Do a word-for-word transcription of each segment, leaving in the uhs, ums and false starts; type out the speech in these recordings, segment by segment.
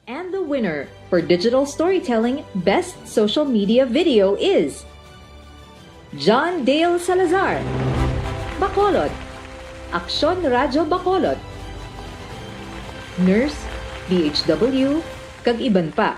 And the winner for digital storytelling best social media video is John Dale Salazar, Bacolod, Aksyon Radyo Bacolod, Nurse, D H W, kag iban pa.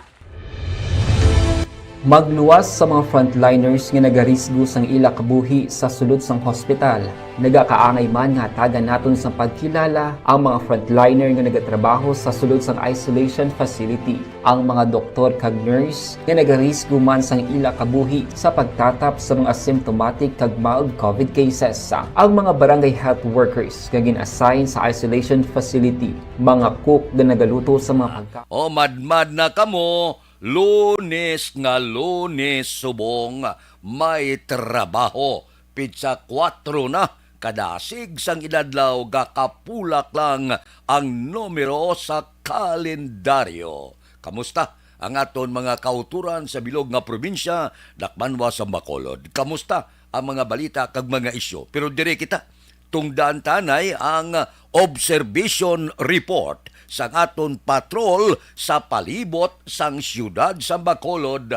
Magluwas sa mga frontliners nga nagarisgo sang ila kabuhi sa sulod sang hospital. Nagakaangay man nga hatagan naton sang pagkilala ang mga frontliner nga nagatrabaho sa sulod sang isolation facility, ang mga doktor kag nurse nga nagarisgo man sang ila kabuhi sa pagtatap sa mga symptomatic kag mild COVID cases, ang mga barangay health workers nga gin-assign sa isolation facility, mga cook nga nagaluto sa mga pagkaon. O madmad na kamo, Lunes nga Lunes subong may trabaho. Pitsa kuwatro na, kadasig sang inadlaw gakapulak lang ang numero sa kalendaryo. Kamusta ang aton mga kauturan sa bilog nga probinsya, dakmanwa sa Bacolod? Kamusta ang mga balita kag mga isyu? Pero dire kita, tungdan tanay ang observation report sang aton patrol sa palibot sang siyudad sa Bacolod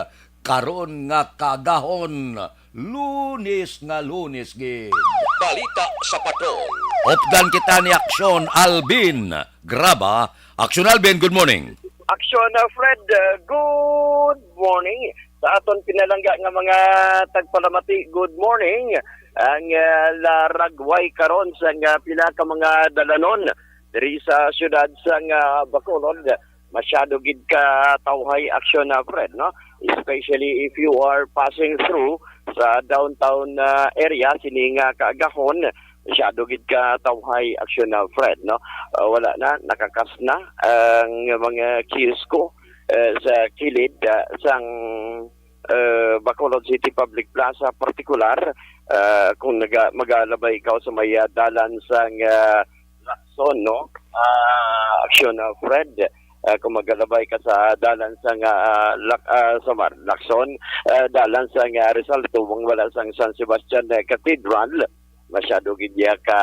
karon nga kaagahon, Lunes nga Lunes gid. Balita sa Patrol. Updan kita ni Aksyon Alvin Graba. Aksyon Alvin, good morning. Aksyon, uh, Fred, uh, good morning. Sa aton pinalangga nga mga tagpalamati, good morning. Ang, uh, laragway karon sa nga pila ka mga dalanon diri sa siyudad sang, uh, Bacolod, masyado gid ka tawhay, Aksyon, uh, Fred, no? Especially if you are passing through sa downtown, uh, area, sini nga kaagahon, masyado gid ka tawhay, Aksyon, uh, Fred, no? Uh, wala na, nakakas na ang mga kiosko, uh, sa kilid, uh, sang, uh, Bacolod City Public Plaza, partikular, uh, kung naga-, magalabay ikaw sa may, uh, dalan sang, uh, Lacson, no? Ah, Aksyon, ah, Fred. Ah, kung magalabay ka sa dalan sang, ah, Lac-, ah, sa Mar-, Lacson, ah, dalan sang, ah, Rizal, tubong bala sang San Sebastian, eh, Cathedral, masyado gid niya ka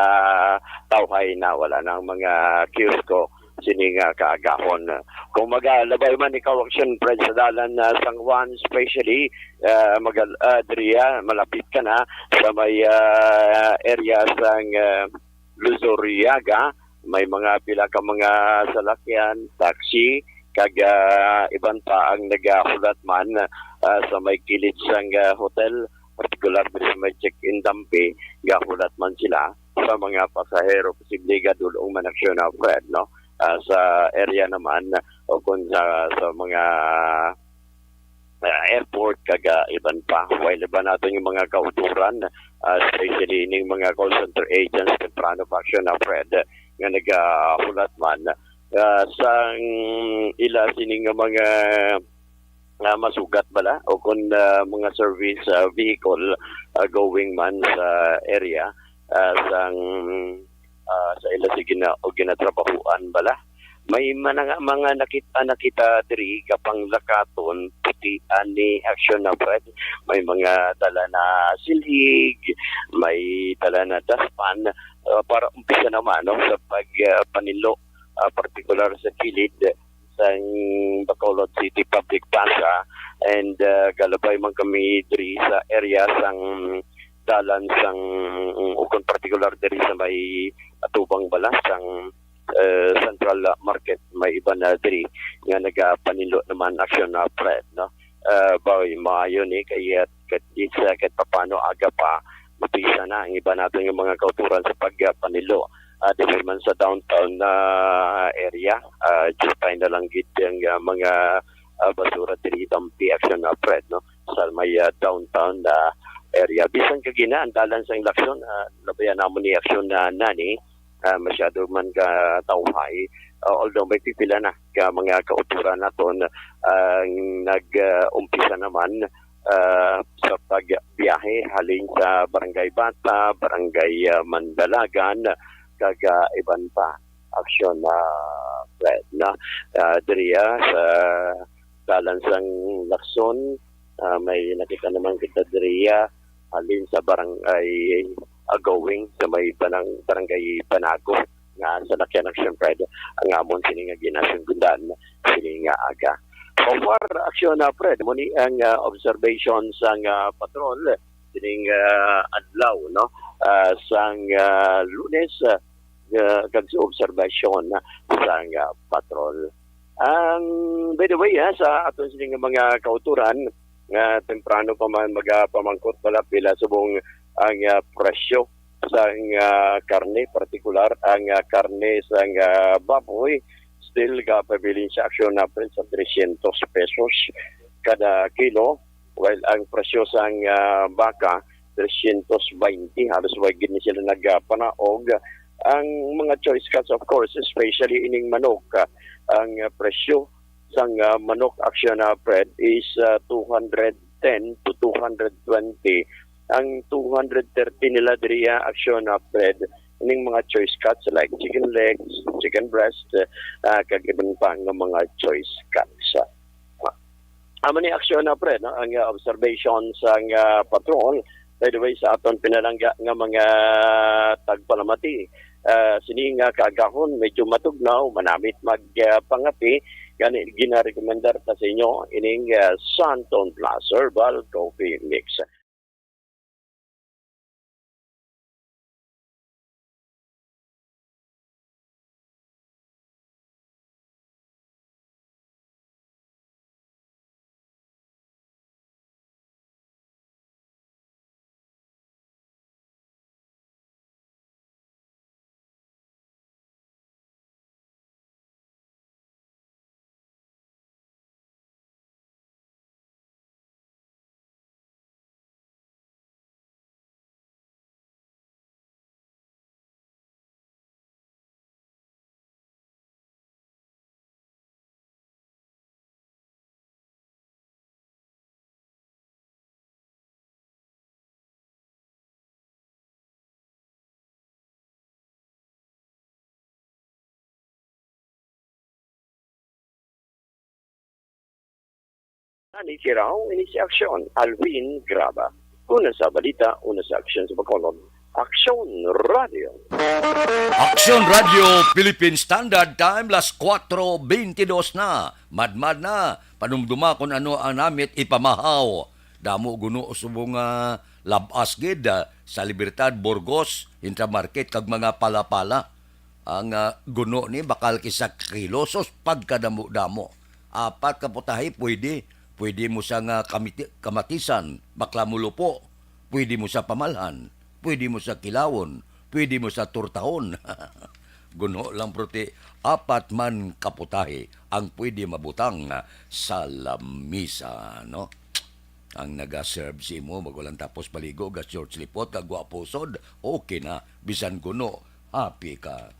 tawhay na, wala na ang mga kiosko sini nga kaagahon. Kung magalabay man ikaw, Aksyon, Fred, sa dalan, ah, San Juan, especially, ah, magal-, ah, diriya, malapit ka na sa may, ah, area sang, ah, Luzuriaga, may mga pila ka mga salakyan, taxi, kag, ah, iban pa ang nagahulat man, ah, sa may kilid sang, ah, hotel, partikular diri sa may check-in Tampi, gahulat man sila sa mga pasahero, posible gadulong man, Aksyon, ah, Fred, no? Ah, sa area naman, o kung sa, sa mga, ah, airport kag, ah, iban pa. While iban naton yung mga kauturan, ah, especially ning mga call center agents, temprano pa, Aksyon, ah, Fred, nga nagahulat man, ah, sang ila sini nga mga, ah, masugat bala o kung, ah, mga service, ah, vehicle, ah, going man sa area, ah, sang, ah, sa ila sa gina-, o ginatrabahuan bala. May man nga mga nakita na kita diri, gapanglakaton, puti ani, Aksyon, ah, Fred. May mga dala na silhig, may dala na dustpan, ah, para umpisa naman, no, sa pag, ah, panilo, ah, partikular sa kilid sang Bacolod City Public Plaza, and, ah, galabay man kami diri sa area sang dalan sang, ukon partikular diri sa may atubang bala sang, eh, Central Market, may iban na diri nga nagapanilo naman, Aksyon, ah, Fred, no? Ah, bawi, maayo ni kay, ah, kahit, kahit papano aga pa, umpisa na ang iba naton nga mga kauturan sa pagpanilo. Ah, dili man sa downtown na area, ah, jutay na lang gid ang, ah, mga, ah, basura diri Tampi, Aksyon, ah, Fred, no? Sa may, ah, downtown na area. Bisan kagina ang dalan sang Lacson, ah, labayan namon ni Aksyon na nani, ah, masyado man ka tawhay. Ah, although may pipila na ka mga kauturan naton ang nag, ah, umpisa naman, ah, sa pagbiyahe halin sa Barangay Bata, Barangay, ah, Mandalagan, kag, ah, iban pa. Aksyon, ah, Fred, no? Ah, diri, ah, sa dalan sang Lacson, ah, may nakita naman kita diri, ah, halin sa Barangay Agawing, sa may Banang-, Barangay Banago. nga salakyan, Aksyon Fred, ang amon sini nga ginasugdan sini nga aga. So far, Aksyon, ah, Fred, mo ni ang, ah, observation sang, ah, patrol sining, ah, adlaw, no? Ah, sang, ah, Lunes, ah, ah, kag sa obserbasyon sang, ah, patrol. Ang, by the way, ha, sa aton sini nga mga kauturan, nga temprano pa man magapamangkot pala pila subong ang, ah, presyo sang, ah, karne, partikular ang, ah, karne sang, ah, baboy, still gapabilin sa Aksyon, ah, Fred, sa trescientos pesos kada kilo, while ang presyo sang, ah, baka, trescientos baynte, halos wa gid ni sila nagapanaog. Ang mga choice cuts, of course, especially ining manok, ah, ang, ah, presyo sang, ah, manok, Aksyon, ah, Fred, is, ah, two hundred ten to two hundred twenty. Ang two hundred thirty nila diri, ah, Aksyon, ah, Fred, ining mga choice cuts like chicken legs, chicken breast, ah, kag iban pa nga mga choice cuts. Amo ni, Aksyon, ah, Fred, no? Ang, ah, observation sang, ah, patrol, by the way, sa aton pinalangga nga mga tagpalamati, ah, sini nga kaagahon, medyo matugnaw, manamit mag, ah, pangape, gani ginarekomendar ta sa inyo ining, ah, Santon Plus Herbal Coffee Mix. Ani si Raw, ini si Aksyon, Alvin Graba. Una sa balita, una sa aksyon sa Bacolod. Aksyon Radio. Aksyon Radio Philippine Standard Time, las kuwatro bentidus na. Madmad na. Panumduma kung ano ang namit ipamahaw. Damo guno subong nga lab-as gid, ah, sa Libertad, Burgos, Intramarket, kag mga palapala. Ang, ah, guno ni bakal kisa kilosos pagkadamo-damo. Apat ka putahe pwede. Pwede mo sa nga kamiti-, kamatisan, bakla mo lupo. Pwede mo sa pamalhan. Pwede mo sa kilawon. Pwede mo sa turtahon. Guno lang, prote, apat man ka putahe ang pwede mabutang sa lamisa, no? Ang nagaserve si imo, bago lang tapos paligo, ga-shorts lipot, kag wa pusod, okay na. Bisan guno, happy ka.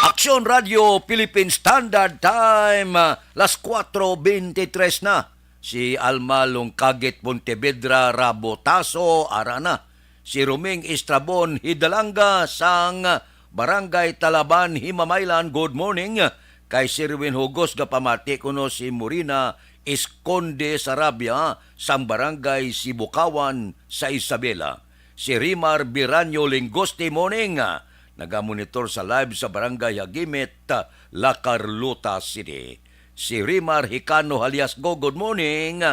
Aksyon Radio Philippine Standard Time, ah, las kuwatro bentitres na. Si Alma Longkagit Pontevedra Rabotaso, ara na. Si Roming Estrabon Hidalanga sang Barangay Talaban, Himamaylan, good morning. Kay Sirwin Hugos, gapamati kuno si Morina Esconde Sarabia sang Barangay Sibukawan sa Isabela. Si Rimar Biranyo Lingoste, morning. Nagamonitor sa live sa Barangay Hagimit, La Carlota City. Si Rimar Hicano Haliasgo, good morning.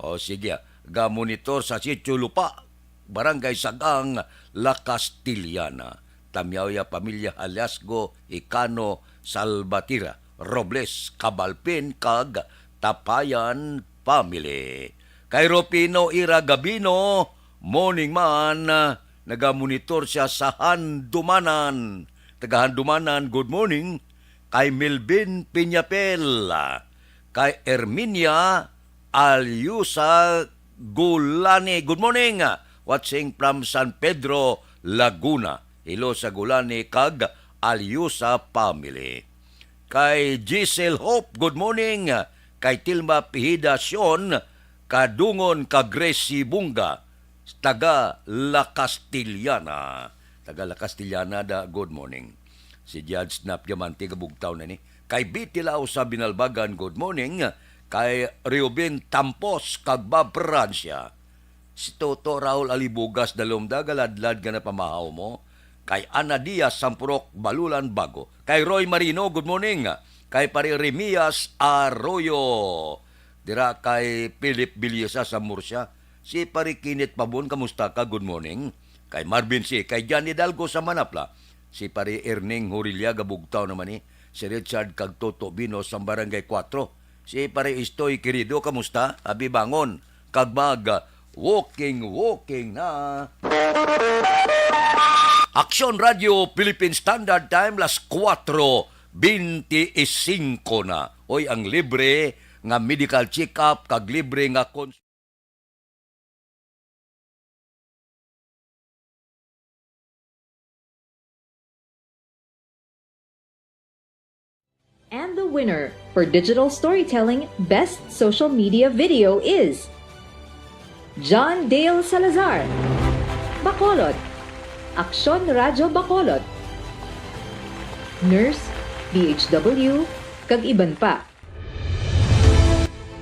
O sige, gamonitor sa Sitio Lupa, Barangay Sagang, La Castellana. Tamyaw ya pamilya Haliasgo, Hicano, Salvatierra, Robles, Cabalpin, kag Tapayan family. Kay Rufino Ira Gabino, morning man, nagamonitor siya sa Handumanan. Taga Handumanan, good morning. Kay Melvin Piñapel, kay Erminia Alyusa Gulani, good morning. Watching from San Pedro, Laguna. Hello sa Gulani kag Alyusa family. Kay Giselle Hope, good morning. Kay Tilma Pihida Sion, Kadungon, kag Gracie Bunga, taga La Castellana. Taga La Castellana, da, good morning. Si Judge Snap Diamante, kabugtaw na ni. Kay Betty Lao sa Binalbagan, good morning. Kay Reuben Tampos, kag Bob Francia. Si Toto Raul Alibugas, dalom da, galadlad ka na pamahaw mo. Kay Ana Diaz Sampurok, Balulan Bago. Kay Roy Marino, good morning. Kay Pare Remias Arroyo, dira kay Philip Villesa sa Murcia. Si Pare Kenneth Pabon, kamusta ka? Good morning. Kay Marvin C, kay Johnny Dalgo sa Manapla. Si Pare Erning Horilia, gabugtaw naman ni si Richard kag Toto Bino sa Barangay Cuatro. Si Pare Istoy Querido, kamusta? Abi bangon kag mag walking, walking na. Aksyon Radio Philippine Standard Time, las kuwatro bente y singko na. Oy, ang libre nga medical check-up kag libre nga cons- And the winner for digital storytelling best social media video is John Dale Salazar, Bacolod, Aksyon Radyo Bacolod, Nurse, D H W, kag iban pa.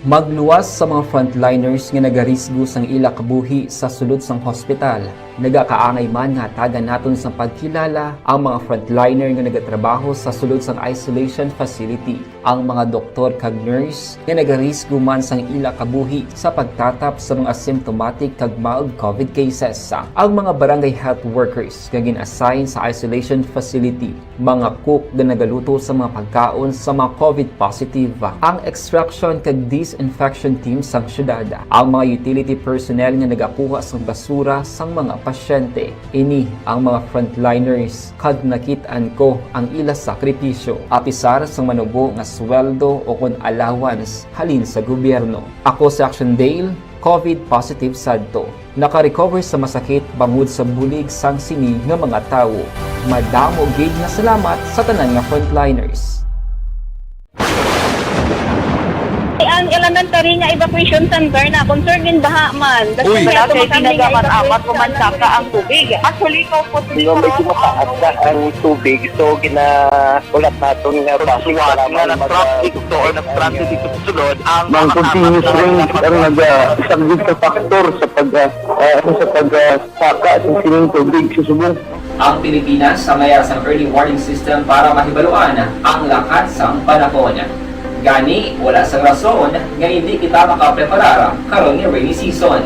Magluwas sa mga frontliners nga nagarisgo sang ila kabuhi sa sulod sang hospital. Nagakaangay man nga hatagan naton sang pagkilala ang mga frontliner nga nagatrabaho sa sulod sang isolation facility, ang mga doktor kag nurse nga nagarisgo man sang ila kabuhi sa pagtatap sa mga asymptomatic kag mild COVID cases, ang mga barangay health workers nga gin-assign sa isolation facility, mga cook nga nagaluto sa mga pagkaon sa mga COVID positive, ang extraction kag disinfection team sang syudad, ang mga utility personnel nga nagakuha sang basura sang mga pasyente. Ini ang mga frontliners, kag nakit-an ko ang ila sakripisyo, apisar sang manubo nga sweldo o kon allowance halin sa gobyerno. Ako si Action Dale, COVID positive sadto. Naka-recover sa masakit bangod sa bulig sang sini nga mga tawo. Madamo gid nga salamat sa tanan nga frontliners. Ang elementary nga evacuation center na concerned in baha man. Uy, wala kay tinaga man amat mo man saka ang tubig. Actually, ko po. Medyo mataas na ang tubig, so gina Ulat naton nga basi suwat nga nag-traffic to or nag-transit dito sa sulod ang mga continuous rain ang nagasaglit sa factor sa pag ah, ah, sa pag ah, saka sa sining tubig sa subong. Ang Pilipinas sa mayar sang early warning system para mahibaluan ang lakat sang panahon. Gani, wala sang rason nga hindi kita makapreparar karon nga rainy season.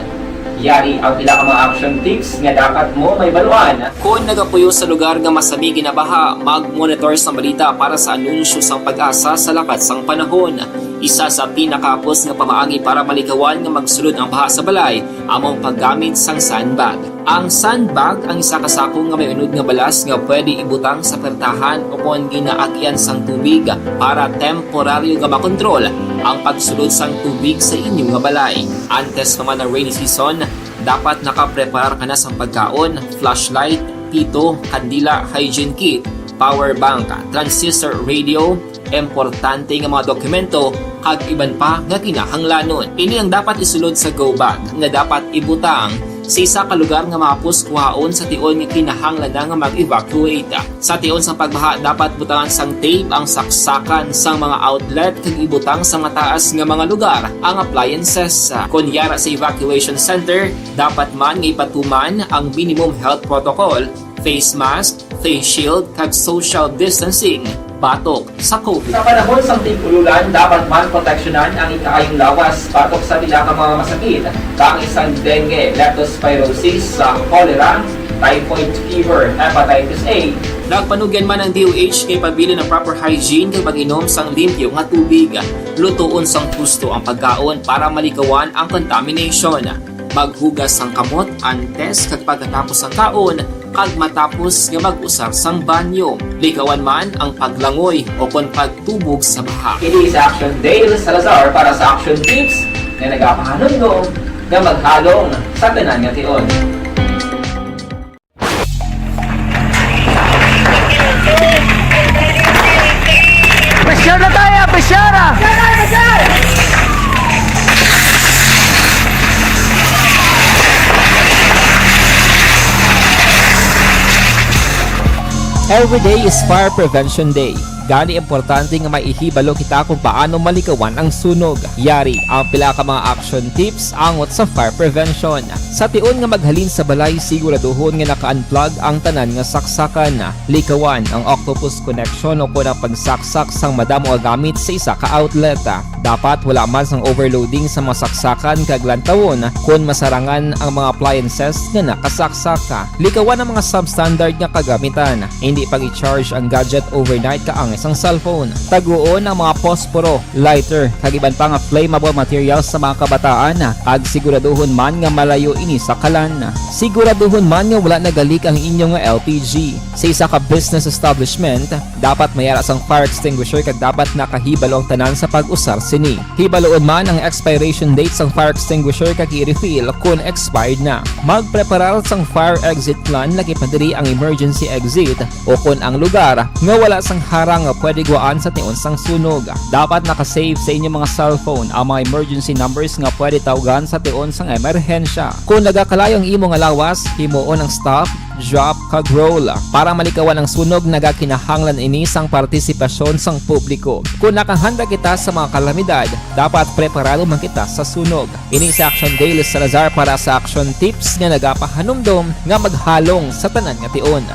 Yari ang pila ka mga action tips nga dapat mo mahibaluan. Kon nagapuyo sa lugar nga masami ginabaha, mag-monitor sang balita para sa anunsyo sang PAGASA sa lakat sang panahon. Isa sa pinakahapos nga pamaagi para malikawan nga magsulod ang baha sa balay amo ang paggamit sang sandbag. Ang sandbag ang isa ka sako nga may unod nga balas nga pwede ibutang sa pertahan ukon ginaagyan sang tubig para temporaryo nga makontrol ang pagsulod sang tubig sa inyo nga balay. Antes pa man ang rainy season, dapat nakapreparar ka na sang pagkaon, flashlight, pito, kandila, hygiene kit, power bank, transistor radio, importante nga mga dokumento, kag iban pa nga kinahanglanon. Ini ang dapat isulod sa go bag nga dapat ibutang sa isa ka lugar nga mahapos kuhaon sa tion nga kinahanglan na nga mag-evacuate. Sa tion sang pagbaha, dapat butangan sang tape ang saksakan sang mga outlet kag ibutang sa mataas nga mga lugar ang appliances. Kon yara sa evacuation center, dapat man nga ipatuman ang minimum health protocol, face mask, face shield, kag social distancing batok sa COVID. Sa panahon sang tig-ululan, dapat man proteksyonan ang ikaayong lawas batok sa pila ka mga masakit, kaangay sang dengue, leptospirosis, sa cholera, typhoid fever, hepatitis A. Nagpanugyan man ang D O H nga ipabilin ang proper hygiene kag pag-inom sang limpyo nga tubig. Lutoon sang husto ang pagkaon para malikawan ang contamination. Maghugas sang kamot antes kag pagkatapos sang kaon, kag matapos nga mag-usar sang banyo. Likawan man ang paglangoy o kon pagtubog sa baha. Ini si Action Dale Salazar para sa Action Tips nga nagapahanumdom nga maghalong sa tanan nga tion. Pressure na tayo! Pressure! Every day is Fire Prevention Day. Gani, importante nga maihibalo kita kung paano malikawan ang sunog. Yari ang pila ka mga action tips angot sa fire prevention. Sa tion nga maghalin sa balay, siguraduhon nga naka-unplug ang tanan nga saksakan. Likawan ang octopus connection o kon ang pagsaksak sang madamo nga gamit sa isa ka outlet. Dapat wala man sang overloading sa mga saksakan kag lantawon kon masarangan ang mga appliances nga nakasaksak. Likawan ang mga substandard nga kagamitan. Hindi pag-i-charge ang gadget overnight kaangay sang cellphone. Taguon ang mga posporo, lighter, kag iban pa nga flammable materials sa mga kabataan, kag siguraduhon man nga malayo ini sa kalan. Siguraduhon man nga wala nagalik ang inyo nga L P G. Sa isa ka business establishment, dapat may ara sang fire extinguisher kag dapat nakahibalo ang tanan sa pag-usar sini. Hibaluon man ang expiration date sang fire extinguisher kag i-refill kon expired na. Magpreparar sang fire exit plan, lakip na diri ang emergency exit o kon ang lugar nga wala sang harang nga pwede guwaan sa tion sang sunog. Dapat naka-save sa inyo mga cellphone ang mga emergency numbers nga pwede tawgan sa tion sang emerhensya. Kon nagakalayo ang imo nga lawas, himuon ang stop, drop, kag roll. Para malikawan ang sunog, nagakinahanglan ini sang partisipasyon sang publiko. Kon nakahanda kita sa mga kalamidad, dapat preparado man kita sa sunog. Ini si Action Dale Salazar para sa Action Tips nga nagapahanumdom nga maghalong sa tanan nga tion.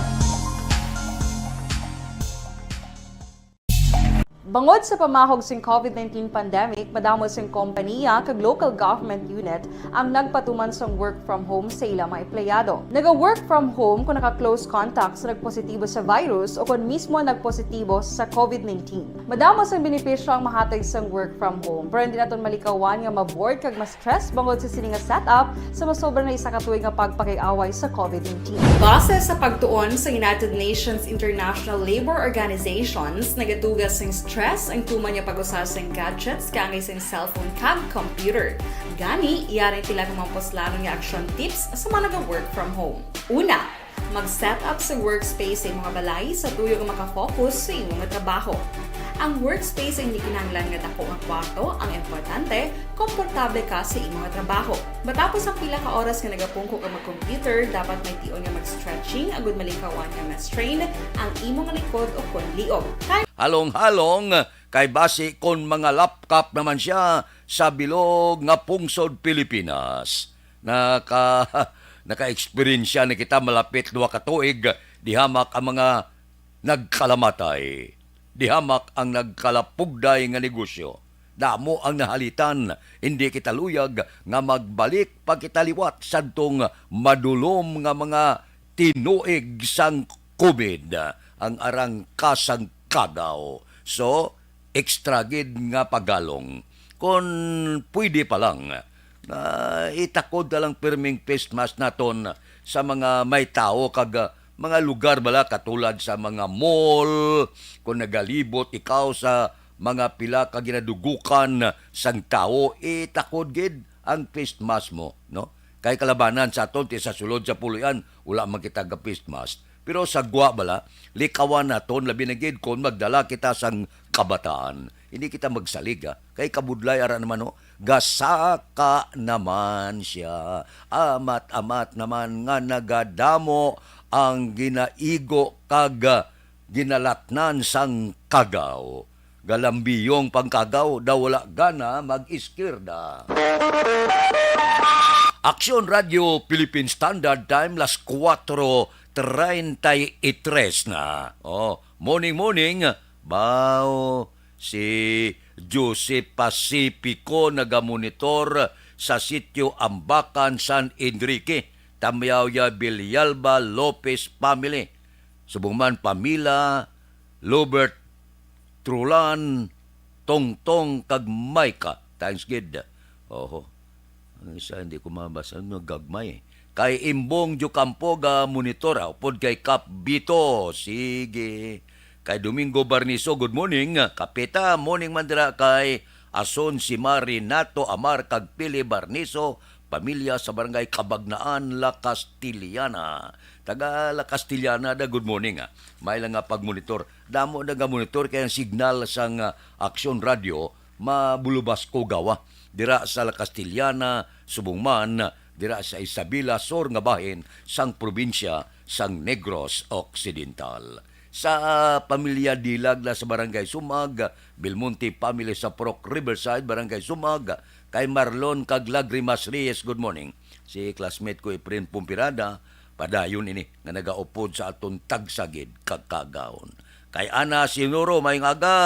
Bangod sa pamahog sing covid nineteen pandemic, madamo sing kompaniya kag local government unit ang nagpatuman sang work from home sa ila mga empleyado. Naga-work from home kung naka-close contact sa nagpositibo sa virus o kon mismo nagpositibo sa covid nineteen. Madamo sang benepisyo ang mahatag sang work from home, pero hindi naton malikawan nga ma-bored kag ma-stress bangod sa sini nga setup sa masobra na isa ka tuig nga pagpakig-away sa covid nineteen. Base sa pagtuon sa United Nations International Labour Organizations, nagaduga sing stress ang tuman nga pag-usa sing gadgets kaangay sing cellphone kag computer. Gani, yari ang pila ka mga puslanon nga action tips sa mga naga-work from home. Una, mag-set up sa workspace sa imong balay sa tuyo nga makafocus sa imong trabaho. Ang workspace ay hindi kinahanglan nga dako nga kwarto, ang importante, komportable ka sa imong trabaho. Matapos ang pila ka oras nga nagapungko ka mag-computer, dapat may tion nga mag-stretching agud malikawan nga ma-strain ang imong likod o kon liog. Halong-halong, kay basi kon mga lapkap naman siya sa bilog nga pungsod Pilipinas. Naka-, naka-eksperyensya na kita malapit duha ka tuig, dihamak ang mga nagkalamatay, dihamak ang nagkalapugday nga negosyo. Damo ang nahalitan, hindi kita luyag nga magbalik pa kita liwat sadtong madulom nga mga tinuig sang covid, ang arangka sang kagaw. So, extra gid nga pagalong. Kon pwede pa lang, ah, itakod na lang pirming face mask naton sa mga may tawo kag, ah, mga lugar bala katulad sa mga mall, kung nagalibot ikaw sa mga pila ka ginadugukan sang tawo, itakod gid ang face mask mo, no? Kay kalabanan sa aton ti sa sulod sa puloy-an, wala man kita ga face mask. Pero sa gwa bala, likawan naton, labi na gid kon magdala kita sang kabataan. Hindi kita magsalig, ha? Kay kabudlay ara naman, no? Gasaka naman siya. Amat-amat naman nga nagadamo ang ginaigo kag ginalatnan sang kagaw. Galambiyong pangkagaw daw wala gana mag-iskirda. Aksyon Radio Philippine Standard Time, las kuwatro treinta y tres na. Oh, morning, morning. Bao, si Jose Pacifico nagamonitor sa sitio Ambacan, San Enrique. Tamyaw ya Villalba Lopez family. Subong man, Pamila, Lobert, Trulan, Tongtong, kag Micah. Thanks gid. Oho. Ang isa, hindi ko mabasa. Ano, gagmay. Kay Imbong Diocampo ga monitor, ah, upod kay Kap Bito. Sige. Kay Domingo Barniso, good morning. Kapita, morning man dira kay Ason, Sima, Renato, Amar, kag Pili Barniso, pamilya sa Barangay Cabagnaan, La Castellana. Taga La Castellana da, good morning, ah. May lang nga pagmonitor. Damo na nga monitor kay ang signal sang, ah, Aksyon Radio, mabulubas ko gawa. Dira sa La Castellana, subong man, dira sa Isabela Sur nga bahin sang probinsya sang Negros Occidental. Sa pamilya Dilag na sa Barangay Sumag, Belmonte family sa Purok Riverside, Barangay Sumag, kay Marlon kag Lagrimas Reyes, good morning. Si classmate ko, Efren Pumpirada, padayon ini nga nagaupod sa aton tagsa gid ka kagahon. Kay Ana Sinuro, maayong aga,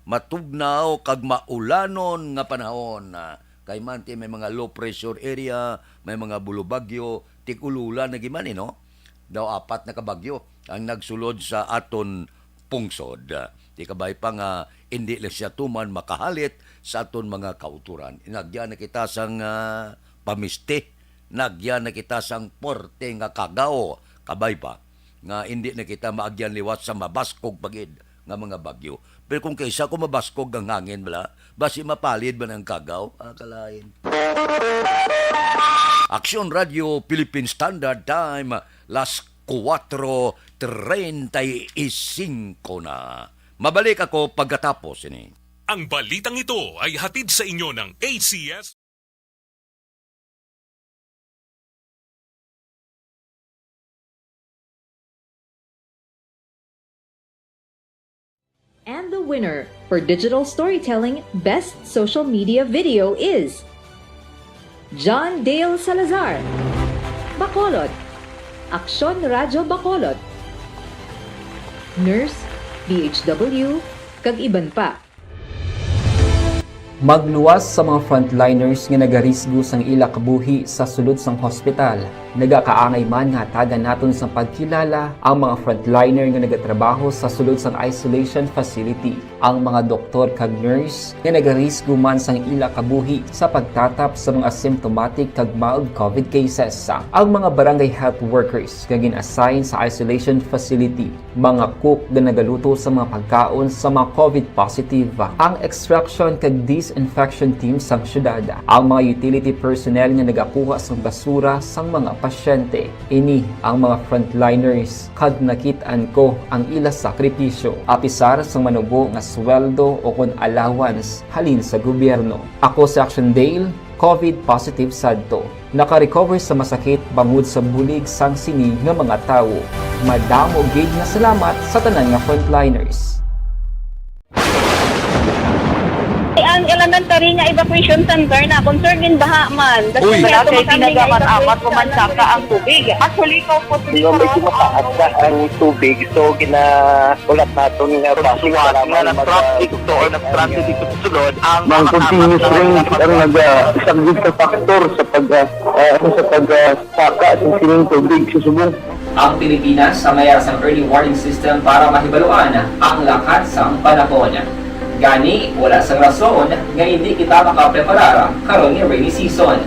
matugnaw kag maulanon nga panahon. Kay man ti may mga low pressure area, may mga bulubagyo, tig-ululan na gid man, eh, no? Daw apat na ka bagyo ang nagsulod sa aton pungsod. Di kabay pa nga indi lang siya tuman makahalit sa aton mga kautoran. Nagyan na kita sang, ah, pamisti. Nagyan na kita sang puwerte nga kagaw. Kabay pa nga indi na kita maagyan liwat sa mabaskog pa gid nga mga bagyo. Pero kung kaisa ko mabaskog ang hangin, bala, basi mapalid man ang kagaw, ah, kalain. Aksyon Radio Philippine Standard Time, las kuwatro treinta y cinco na. Mabalik ako pagkatapos ini. Ang balitang ito ay hatid sa inyo ng A C S. And the winner for digital storytelling best social media video is John Dale Salazar, Bacolod, Aksyon Radyo Bacolod, Nurse, D H W, kag iban pa. Magluwas sa mga frontliners nga nagarisgo sang ila kabuhi sa sulod sang hospital. Nagakaangay man nga hatagan naton sang pagkilala ang mga frontliner nga nagatrabaho sa sulod sang isolation facility, ang mga doktor kag nurse nga nagarisgo man sang ila kabuhi sa pagtatap sa mga symptomatic kag mild COVID cases, ang mga barangay health workers nga gin-assign sa isolation facility, mga cook nga nagaluto sa mga pagkaon sa mga COVID positive, ang extraction kag disinfection team sang syudad, ang mga utility personnel nga nagakuha sang basura sang mga pasyente. Ini ang mga frontliners kag nakit-an ko ang ila sakripisyo. Apisar sang manubo nga sweldo o kon allowance halin sa gobyerno. Ako si Action Dale, COVID positive sadto. Naka-recover sa masakit bangod sa bulig sang sini nga mga tawo. Madamo gid nga salamat sa tanan nga frontliners. Ang elementary nga evacuation center na concern gin baha man. Uy, wala kay tinaga man amat ko man saka ang tubig. Actually, ko po medyo mataas na ang tubig, so gina Ulat naton nga basi Suwat nga nag-traffic to or nag-transit dito sa sulod ang Mang continuous rain ang nagasaglit sa factor sa pag ah, ah, sa pag ah, saka sa sining tubig sa subong. Ang Pilipinas ang may sang early warning system para mahibaluan ang lakat sang panahon. Gani, wala sang rason nga hindi kita makapreparar karon nga rainy season.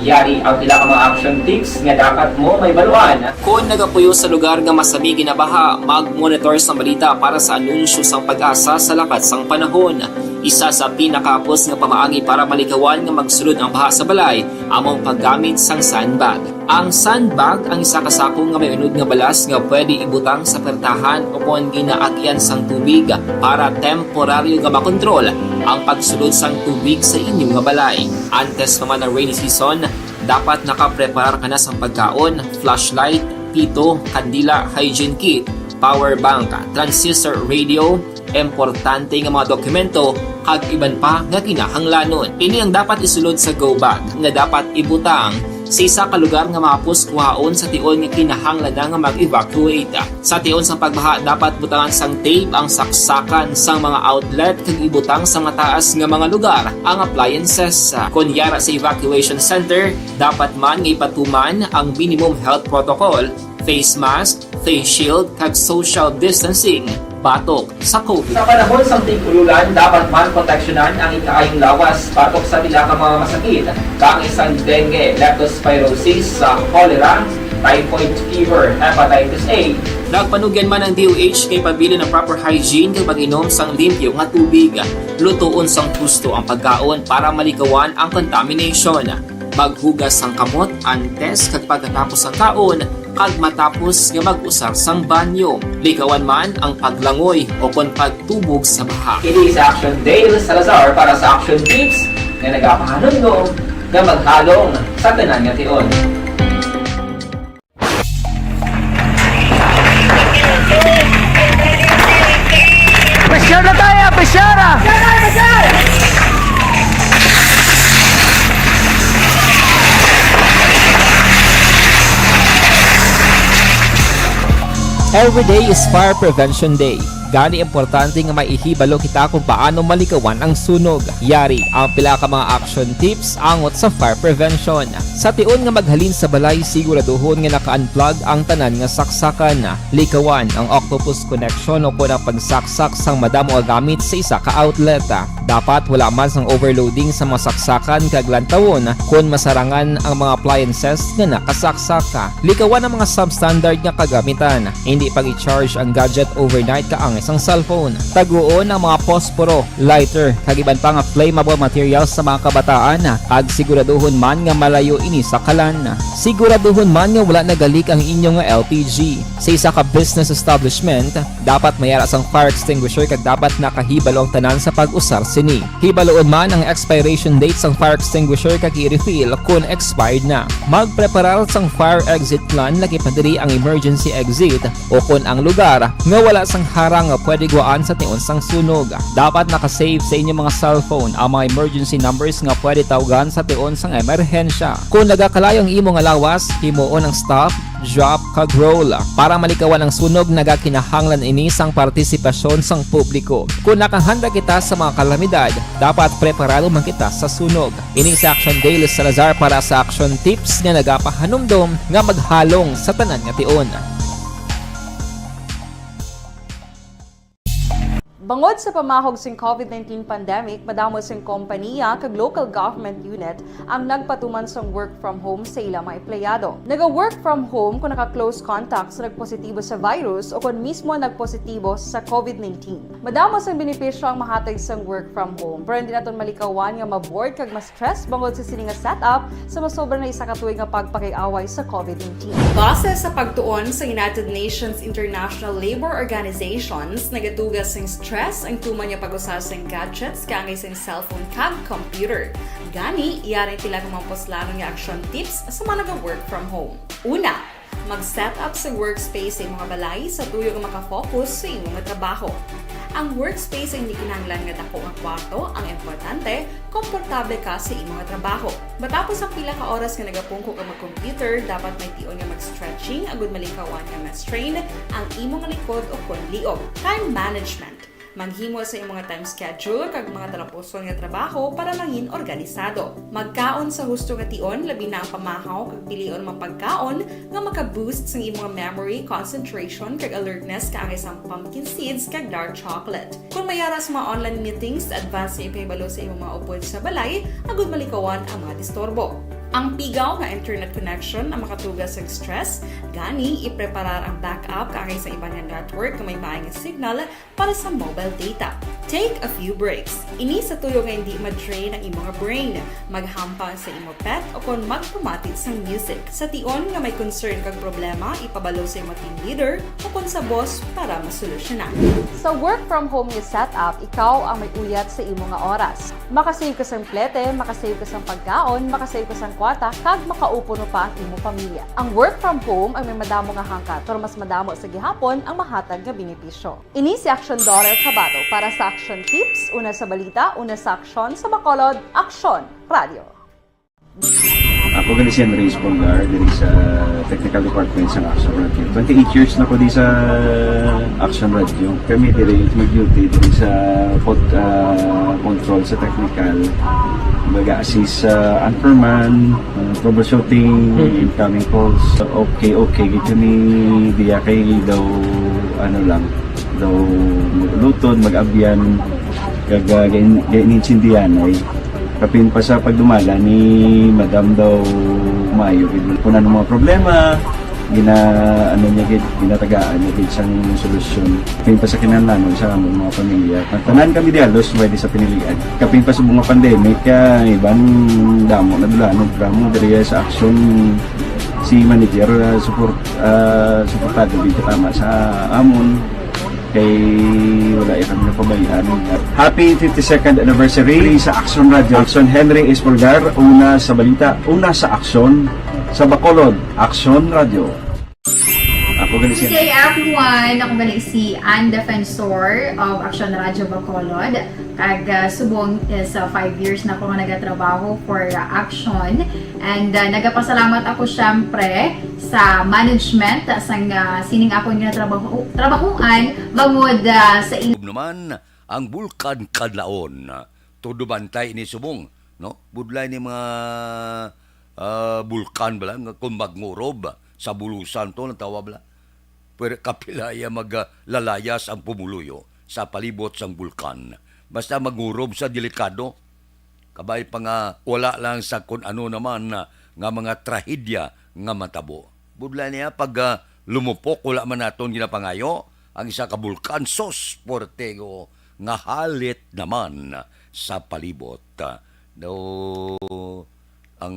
Yari ang pila ka mga action tips nga dapat mo mahibaluan. Kon nagapuyo sa lugar nga masami ginabaha, mag-monitor sang balita para sa anunsyo sang PAGASA sa lakat sang panahon. Isa sa pinakahapos nga pamaagi para malikawan nga magsulod ang baha sa balay amo ang paggamit sang sandbag. Ang sandbag ang isa ka sako nga may unod nga balas nga pwede ibutang sa pertahan ukon ginaagyan sang tubig para temporaryo nga makontrol ang pagsulod sang tubig sa inyo nga balay. Antes pa man ang rainy season, dapat nakapreparar ka na sang pagkaon, flashlight, pito, kandila, hygiene kit, power bank, transistor radio, importante nga mga dokumento, kag iban pa nga kinahanglanon. Ini ang dapat isulod sa go bag nga dapat ibutang sa isa ka lugar nga mahapos kuhaon sa tion nga kinahanglan na nga mag-evacuate. Sa tion sang pagbaha, dapat butangan sang tape ang saksakan sang mga outlet kag ibutang sa mataas nga mga lugar ang appliances. Kon yara sa evacuation center, dapat man nga ipatuman ang minimum health protocol, face mask, face shield, kag social distancing batok sa COVID. Sa panahon sang tig-ululan, dapat man proteksyonan ang ikaayong lawas batok sa pila ka mga masakit, kaangay sang dengue, leptospirosis, sa cholera, typhoid fever, hepatitis A. Nagpanugyan man ang D O H kay pabilin ang proper hygiene kag pag-inom sang limpyo nga tubig. Lutoon sang husto ang pagkaon para malikawan ang contamination. Maghugas sang kamot antes kag pagkatapos sang kaon kag matapos nga mag-usar sang banyo. Likawan man ang paglangoy o kon pagtubog sa baha. Ini si Action Dale Salazar para sa Action Tips nga nagapahanumdom nga maghalong sa tanan nga tion. Every day is Fire Prevention Day. Gani, importante nga maihibalo kita kung paano malikawan ang sunog. Yari ang pila ka mga action tips angot sa fire prevention. Sa tion nga maghalin sa balay, siguraduhon nga naka-unplug ang tanan nga saksakan. Likawan ang octopus connection o kon ang pagsaksak sang madamo nga gamit sa isa ka outlet. Dapat wala man sang overloading sa mga saksakan kag lantawon kon masarangan ang mga appliances nga nakasaksak. Likawan ang mga substandard nga kagamitan. Hindi pag-i-charge ang gadget overnight kaangay sang cellphone. Taguon ang mga posporo, lighter, kag iban pa nga flammable materials sa mga kabataan, kag siguraduhon man nga malayo ini sa kalan. Siguraduhon man nga wala nagalik ang inyo nga L P G. Sa isa ka business establishment, dapat may ara sang fire extinguisher kag dapat nakahibalo ang tanan sa pag-usar sini. Hibaloon man ang expiration date sang fire extinguisher kag i-refill kon expired na. Magpreparar sang fire exit plan, lakip na diri ang emergency exit, o kon ang lugar nga wala sang harang nga pwede guwaan sa tion sang sunog. Dapat naka-save sa inyo mga cellphone ang mga emergency numbers nga pwede tawgan sa tion sang emerhensya. Kon nagakalayo ang imo nga lawas, himuon ang stop, drop, kag roll. Para malikawan ang sunog, nagakinahanglan ini sang partisipasyon sang publiko. Kon nakahanda kita sa mga kalamidad, dapat preparado man kita sa sunog. Ini si Action Dale Salazar para sa Action Tips nga nagapahanumdom nga maghalong sa tanan nga tion. Bangod sa pamahog sing COVID nineteen pandemic, madamo sing kompaniya kag local government unit ang nagpatuman sang work from home sa ila mga empleyado. Naga-work from home kung naka-close contact sa nagpositibo sa virus o kon mismo nagpositibo sa COVID nineteen. Madamo sang benepisyo ang mahatag sang work from home, pero hindi naton malikawan nga ma-bored kag ma-stress bangod sa sini nga setup sa masobra na isa ka tuig nga pagpakig-away sa COVID nineteen. Base sa pagtuon sa United Nations International Labor Organizations, nagatuga sing stress ang tuman nga pag-usa sing gadgets kaangay sing cellphone kag computer. Gani, yari pila ka mga puslanon nga action tips sa mga naga-work from home. Una, mag-set up sa workspace sa imong balay sa tuyo nga maka-focus sa imong trabaho. Ang workspace ay hindi kinahanglan nga dako nga kwarto, ang importante, komportable ka sa imong trabaho. Matapos ang pila ka oras nga nagapungko ka mag-computer, dapat may tion nga mag-stretching agud malikawan nga ma-strain ang imong likod o kon liog. Time management. Maghimo sa imong time schedule kag mga talapuson nga trabaho para mangin organisado. Magkaon sa husto nga tion, labi na ang pamahaw, kag pilion ang mga pagkaon nga maka-boost sang imong memory, concentration, kag alertness kaangay sang pumpkin seeds kag dark chocolate. Kung may ara sa mga online meetings, advance nga ipahibalo sa imong mga upod sa balay agud malikawan ang mga disturbo. Ang pigaw nga internet connection ang makatuga sa stress, gani ipreparar ang backup kaangay sa iban nga network nga may maay nga signal para sa mobile data. Take a few breaks. Ini sa tuyo nga hindi ma-drain ang imong brain. Maghampang sa imo pet o kon magpamati sang music. Sa tion nga may concern kag problema, ipabalo sa imo team leader o kon sa boss para masolusyonan. Sa work from home nga setup, ikaw ang may uyat sa imo nga oras. Makasave ka sang plete, makasave ka sang pagkaon, makasave ka sang kwarta, kag makaupo no pa ang imo pamilya. Ang work from home ay may madamo nga hangkat, pero mas madamo sa gihapon ang mahatag nga benepisyo. Ini si Action Daughter Cabato para sa Action Tips, una sa balita, una sa aksyon, sa Bacolod, Aksyon Radio. Ako gali si Henry Espolgar, diri sa Technical Department sa Action Radio. Twenty-eight years na ko di sa Action Radio. Kami diri mag-duty diri sa pod-, ah, control sa technical. Mag-assist sa anchorman, ah, troubleshooting, incoming calls. Okay, okay, gid kami diya kay daw, ano lang, daw luton, mag-abyan, kag, ah, gain-, gain-, insindihan ay. Kapin pa sa pagdumala ni Madam daw maayo gid. Kung ano mga problema, gina-, ano niya gid, ginatagaan niya gid sang solusyon. Kapin pa sa kinahanglanon sa among mga pamilya. Ang tanan kami di halos may di sa pinilian. Kapin pa sa mga pandemic, kaya iban damo na dula, no, drama diri sa action si manager, ah, support, ah, suportado gid katama sa amon. Kay wala ya kami napabayaan. Happy fifty-second anniversary sa Action Radio. Action Henry Espolgar, una sa balita, una sa aksyon, sa Bacolod, Action Radio. Ako Good day, everyone. Ako gali si Ann Defensor of Action Radio Bacolod. Kag, ah, subong is, ah, five years na ako nga nagatrabaho for, ah, Action. And, ah, nagapasalamat ako, syempre, sa management, ah, sang, ah, sining akon nga trabaho, trabahoan, bangod, ah, sa ila. Ug naman, ang Bulkan Kadlaon. Todo bantay ini subong, no? Budlay ni mga, ah, bulkan bala nga kung magngurub sa bulusan to, natawa bala. Pero kapila iya maglalayas ang pumuluyo sa palibot sang bulkan. Basta magngurub sa delikado. Kabay pa nga wala lang sa kun ano naman na, nga mga trahedya nga matabo. Budlay niya pag, ah, lumupok, wala man naton ginapangayo ang isa ka bulkan, sos, puwerte ko nga halit naman sa palibot. Daw ang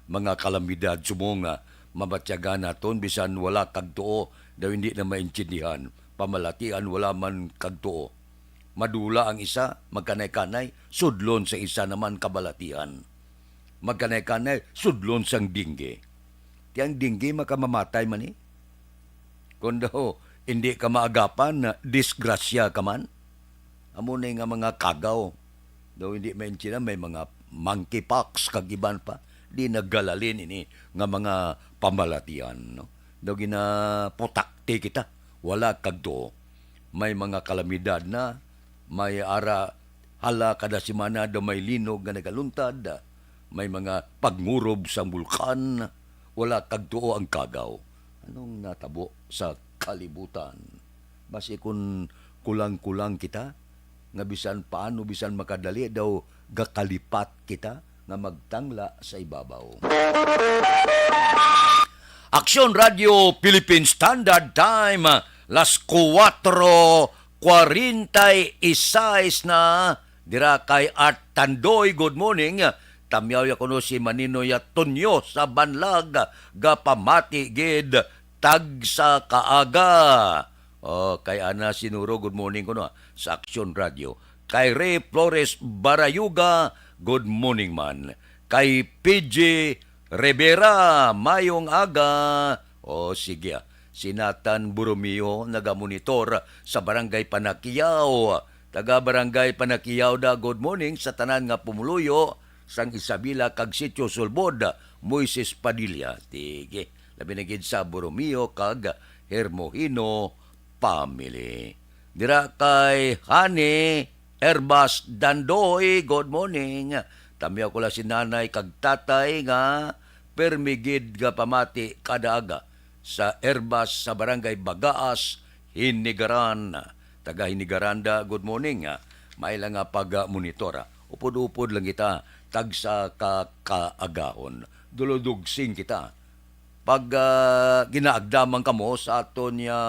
mga kalamidad subong nga mabatyagan naton bisan wala kag tuo, daw hindi na maintindihan. Pamalatian wala man kag tuo. Madula ang isa, magkanay-kanay, sudlon sa isa naman kabalatian. Magkanay-kanay, sudlon sang dingge. Ti ang dingge makamamatay man ni. Kung daw hindi ka maagapan, na disgrasya ka man. Amo na nga mga kagaw. Daw hindi maintindihan, may mga monkeypox kag iban pa. Di nagalalin ini nga mga pamalatian, no? Daw ginaputakti kita. Wala kag tuo. May mga kalamidad na, may ara, hala, kada semana daw may linog nga nagaluntad, may mga pagngurub sang bulkan, wala kag tuo ang kagaw. Anong natabo sa kalibutan? Basi kun kulang-kulang kita, nga bisan paano, bisan makadali daw gakalipat kita nga magtangla sa ibabaw. Aksyon Radio Philippine Standard Time, las kuwatro kwarenta y seis na, dira kay Art Tandoy, good morning. Tamyaw ya kuno si Maninoy Tonyo sa Banlag, gapamati gid tagsa kaaga. Oh, kay Ana Sinuro, good morning kuno, ah, sa Aksyon Radio. Kay Ray Flores Barayuga, good morning man. Kay P J Rivera, mayong aga. Oh, sige, ah. Si Nathan Borromeo nagamonitor sa Barangay Panakiao. Taga Barangay Panakiao da, good morning sa tanan nga pumuluyo sang Isabela kag Sitio Sulbod, Moises Padilla. Sige, labi na gid sa Borromeo kag Hermohino family. Dira kay Honey Erbas Dandoy, good morning. Tamyaw ko lang si nanay kag tatay nga permi gid nga pamati kada aga sa Erbas sa Barangay Bagaas, Hinigaran. Taga Hinigaran da, good morning, ah. May lang nga pag-monitor, ah. Upod-upod lang kita, tagsa ka kaagahon. Duludugsing kita. Pag, ah, ginaagdaman kamo sa aton nga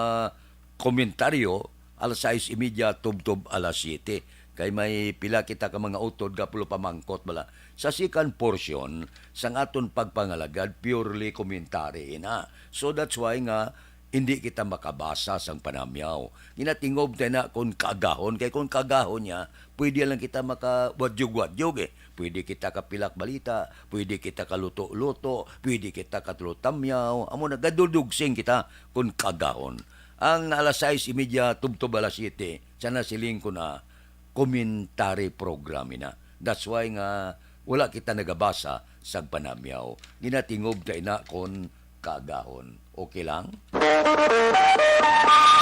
komentaryo, alas sais y media tubtob alas siyete. Kay may pila kita ka mga utod nga pulo pamangkot bala. Sa second portion, sang aton pagpangalagad, purely commentary na. So that's why nga, hindi kita makabasa sang panamyaw. Ginatingob tayo na kung kaagahon. Kay kung kaagahon niya, pwede lang kita makawadyog-wadyog eh. Pwede kita kapilak balita, pwede kita kaluto-luto, pwede kita katulotamyaw. Amo na, gadudugsing kita kung kaagahon. Ang alas sais y media tubtob alas siyete, sana siling ko na commentary program ina. That's why nga wala kita nagabasa sa panamyaw. Ginatingob ta ina kon kaagahon. Okay lang?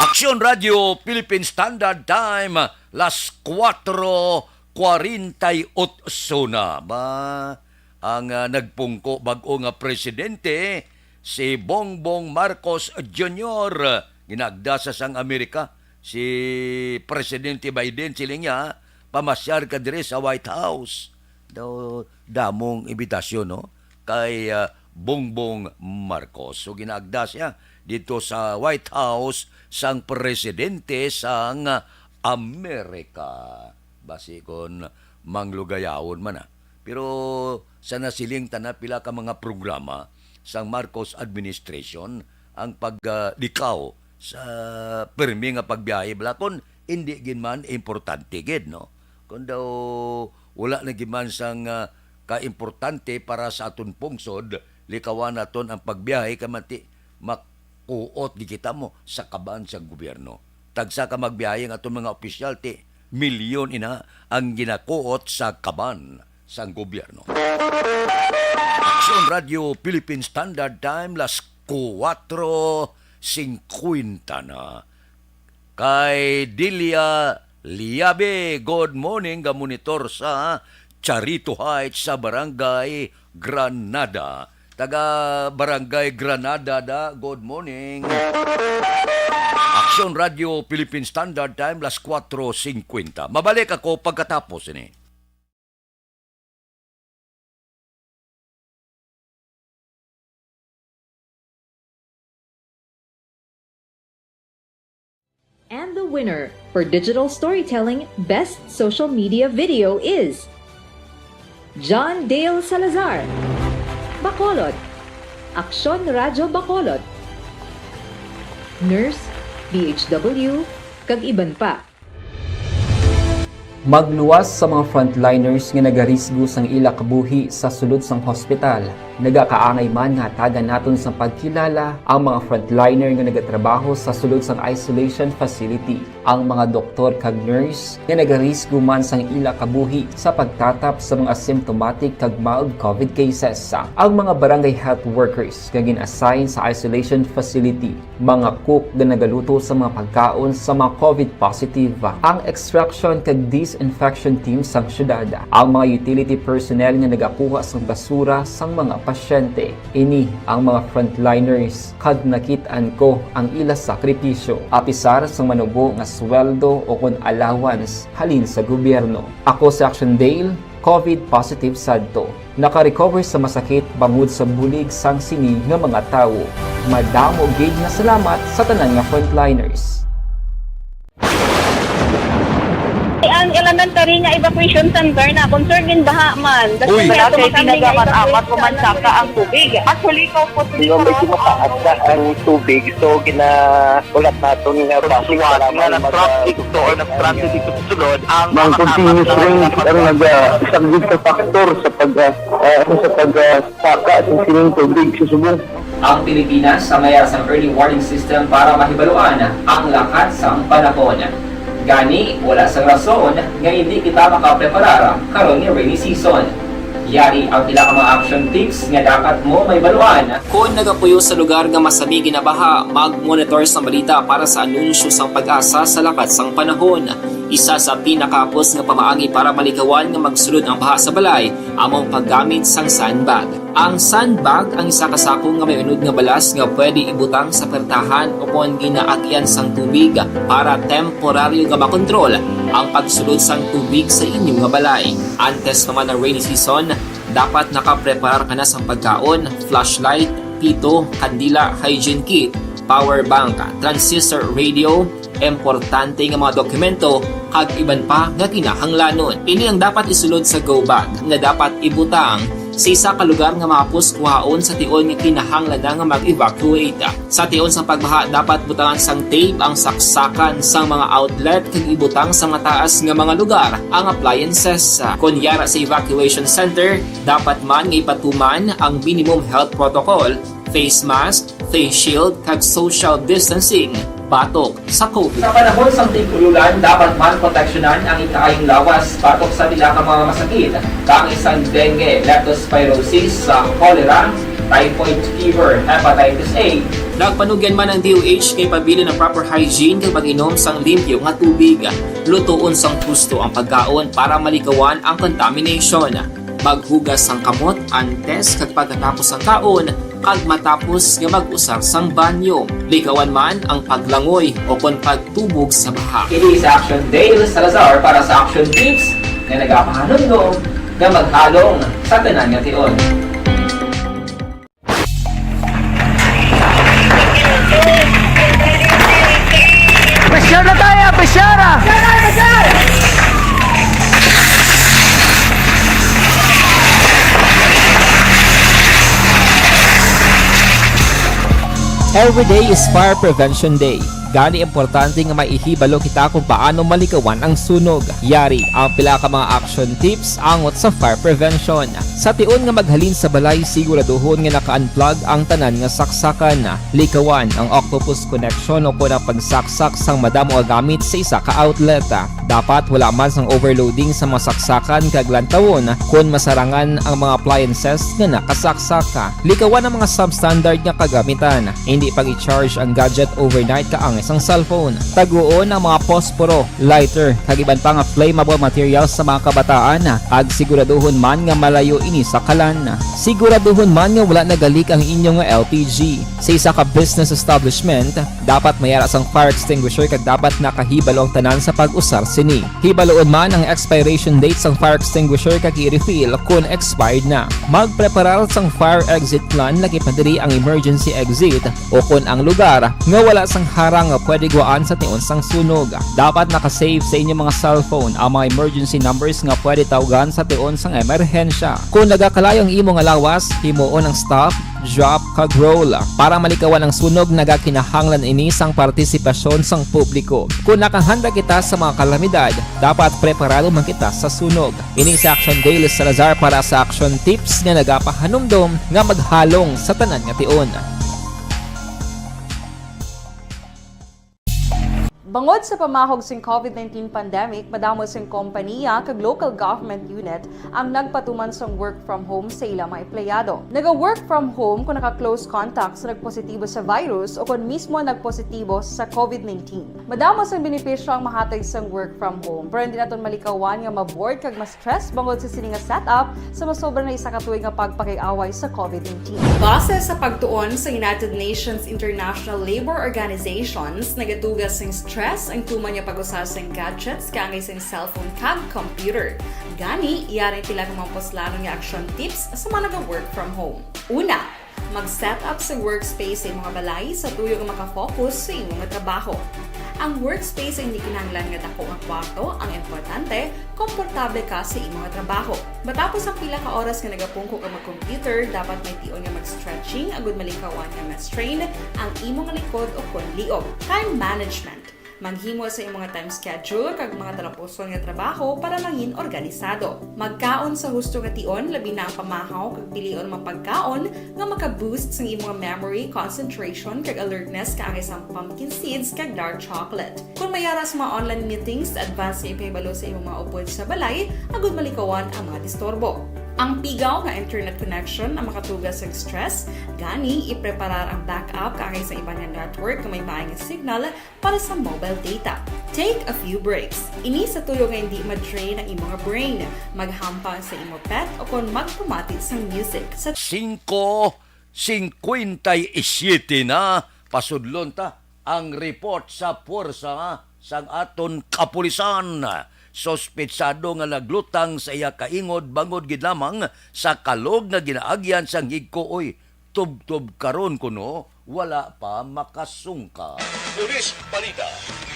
Aksyon Radio Philippine Standard Time, las kuwatro kwarenta y otso na. Ba, ang, ah, nagpungko bag-o nga presidente, si Bongbong Marcos Junior, ginagda sa sang Amerika, si Presidente Biden, siling niya, pamasyar ka diri sa White House. Daw, damong imbitasyon, no? Kay, ah, Bongbong Marcos. So, ginaagda siya dito sa White House sang presidente sang Amerika. Basi kon manglugayawon man, ah. Pero sa nasiling ta na pila ka mga programa sang Marcos administration ang pag, ah, likaw sa pirmi nga pagbiyahe, bala kon hindi gid man importante gid, no? Kung daw wala na gid man sang, ah, kaimportante para sa aton pungsod, likawan naton ang pagbiyahe kay manti mak-, Uot gid kita mo sa kaban sang gobyerno. Tagsa ka magbiyahe ang aton mga opisyal, ti milyon ina ang ginakuot sa kaban sang gobyerno. Aksyon Radio Philippine Standard Time, las kuwatro singkwenta na. Kay Delia Liabe, good morning, ga-monitor sa Charito Heights sa Barangay Granada. Taga Barangay Granada da, good morning. Aksyon Radio Philippine Standard Time, las kuwatro singkwenta. Mabalik ako pagkatapos ini. And the winner for Digital Storytelling Best Social Media Video is John Dale Salazar, Bacolod, Aksyon Radyo Bacolod, Nurse, D H W, kag iban pa. Magluwas sa mga frontliners nga nagarisgo sang ila kabuhi sa sulod sang hospital. Nagakaangay man nga hatagan naton sang pagkilala ang mga frontliner nga nagatrabaho sa sulod sang isolation facility, ang mga doktor kag nurse nga nagarisgo man sang ila kabuhi sa pagtatap sa mga symptomatic kag mild covid cases, ang mga barangay health workers nga gin-assign sa isolation facility, mga cook nga nagaluto sa mga pagkaon sa mga covid positive, ang extraction kag disinfection team sang syudad, ang mga utility personnel nga nagakuha sang basura sang mga pasyente. Ini ang mga frontliners, kag nakit-an ko ang ila sakripisyo. Apisar sang manubo nga sweldo o kon allowance halin sa gobyerno. Ako si Action Dale, covid positive sadto. Naka-recover sa masakit bangod sa bulig sang sini nga mga tawo. Madamo gid nga salamat sa tanan nga frontliners. Ang elementary nga evacuation center na concern in baha man. Uy. Wala kay ginagamit-amat ko man saka ang tubig. Actually, ko po. Medyo mataas na ang tubig, so gina- Ulat naton nga base sa mga nag-traffic to or nag-transit dito sa sulod, ang mga continuous rain ang nag-, ah, isang big factor sa pag, ah, ah, sa pag, ah, saka sa sining tubig sa subong. Ang Pilipinas sa mayas ang early warning system para mahibaluan ang lakat sang panahon. Gani, wala sang rason nga hindi kita makapreparar karon nga rainy season. Yari ang pila ka mga action tips nga dapat mo mahibaluan. Kon nagapuyo sa lugar nga masami ginabaha, mag-monitor sang balita para sa anunsyo sang PAGASA sa lakat sang panahon. Isa sa pinakahapos nga pamaagi para malikawan nga magsulod ang baha sa balay amo ang paggamit sang sandbag. Ang sandbag ang isa ka sako nga may unod nga balas nga pwede ibutang sa pertahan o kon ginaagyan sang tubig para temporaryo nga makontrol ang pagsulod sang tubig sa inyo nga balay. Antes pa man ang rainy season, dapat nakapreparar ka na sang pagkaon, flashlight, pito, kandila, hygiene kit, power bank, transistor radio, importante nga mga dokumento, kag iban pa nga kinahanglanon. Ini ang dapat isulod sa go bag nga dapat ibutang sa isa ka lugar nga mahapos kuhaon sa tion nga kinahanglan na nga mag-evacuate. Sa tion sang pagbaha, dapat butangan sang tape ang saksakan sang mga outlet kag ibutang sa mataas nga mga lugar ang appliances. Kon yara sa evacuation center, dapat man nga ipatuman ang minimum health protocol, face mask, face shield, kag social distancing batok sa covid. Sa panahon sang tig-ululan, dapat man proteksyonan ang ikaayong lawas batok sa pila ka mga masakit, kaangay sang dengue, leptospirosis, sa cholera, typhoid fever, hepatitis A. Nagpanugyan man ang D O H nga ipabilin ang proper hygiene kag pag-inom sang limpyo nga tubig. Lutoon sang husto ang pagkaon para malikawan ang contamination. Maghugas sang kamot antes kag pagkatapos sang kaon, kag matapos nga mag-usar sang banyo. Likawan man ang paglangoy o kon pagtubog sa baha. Ini si Action Dale Salazar para sa Action Tips nga nagapahanumdom nga maghalong sa tanan nga tion. Pressure na tayo! Pressure! Every day is Fire Prevention Day. Gani, importante nga maihibalo kita kung paano malikawan ang sunog. Yari ang pila ka mga action tips angot sa fire prevention. Sa tion nga maghalin sa balay, siguraduhon nga naka-unplug ang tanan nga saksakan. Likawan ang octopus connection o kon ang pagsaksak sang madamo nga gamit sa isa ka outlet. Dapat wala man sang overloading sa mga saksakan kag lantawon kon masarangan ang mga appliances nga nakasaksak. Likawan ang mga substandard nga kagamitan. Hindi pag-i-charge ang gadget overnight kaangay sang cellphone. Taguon ang mga posporo, lighter, kag iban pa nga flammable materials sa mga kabataan, kag siguraduhon man nga malayo ini sa kalan. Siguraduhon man nga wala nagalik ang inyo nga L P G. Sa isa ka business establishment, dapat may ara sang fire extinguisher kag dapat nakahibalo ang tanan sa pag-usar sini. Hibaluon man ang expiration date sang fire extinguisher kag i-refill kon expired na. Magpreparar sang fire exit plan, laki pa diri ang emergency exit o kon ang lugar nga wala sang harang nga pwede gwaan sa tion sang sunog. Dapat naka-save sa inyo mga cellphone ang mga emergency numbers nga pwede tawgan sa tion sang emerhensya. Kon nagakalayo ang imo nga lawas, himuon ang stop, drop, kag roll. Para malikawan ang sunog, nagakinahanglan ini sang partisipasyon sang publiko. Kon nakahanda kita sa mga kalamidad, dapat preparado man kita sa sunog. Ini si Action Daily Salazar para sa Action Tips nga nagapahanumdom nga maghalong sa tanan nga tion. Bangod sa pamahog sing COVID nineteen pandemic, madamo sing kompaniya kag local government unit ang nagpatuman sang work from home sa ila mga empleyado. Naga-work from home kung naka-close contact sa nagpositibo sa virus o kon mismo nagpositibo sa COVID nineteen. Madamo sang benepisyo ang mahatag sang work from home, pero hindi naton malikawan nga ma-bored kag ma-stress bangod sa sini nga setup sa masobra na isa ka tuig nga pagpakig-away sa COVID nineteen. Base sa pagtuon sa United Nations International Labour Organizations, nagatuga sing stress ang tuman nga pag-usa sing gadgets kaangay sing cellphone kag computer. Gani, yari ang pila ka mga puslanon nga action tips sa mga naga-work from home. Una, mag-set up sa workspace sa imong balay sa tuyo nga maka-focus sa imong trabaho. Ang workspace ay hindi kinahanglan nga dako nga kwarto, ang importante, komportable ka sa imong trabaho. Matapos ang pila ka oras nga nagapungko ka mag-computer, dapat may tion nga mag-stretching agud malikawan nga ma-strain ang imong likod o kon liog. Time management. Maghimo sa imong time schedule kag mga talapuson nga trabaho para mangin organisado. Magkaon sa husto nga tion, labi na ang pamahaw kag pilion nga mga pagkaon nga maka-boost sang imong memory, concentration, kag alertness kaangay sang pumpkin seeds kag dark chocolate. Kon may ara sa mga online meetings, advance nga ipahibalo sa imong mga upod sa balay agud malikawan ang mga disturbo. Ang pigaw nga internet connection ang makatuga sa stress, gani ipreparar ang backup kaangay sa iban nga network nga may maay nga signal para sa mobile data. Take a few breaks. Ini sa tuyo nga hindi ma-drain ang imo nga brain. Maghampang sa imo pet o kon magpamati sang music. Sa Singko singkwenta y siyete na, pasudlon ta ang report sa puwersa sang aton kapulisan. Suspetsado nga naglutang sa iya ka ingod bangod gid lamang sa kalog nga ginaagyan sang higko, oy, tubtob karon kuno wala pa makasungka. Police Balita.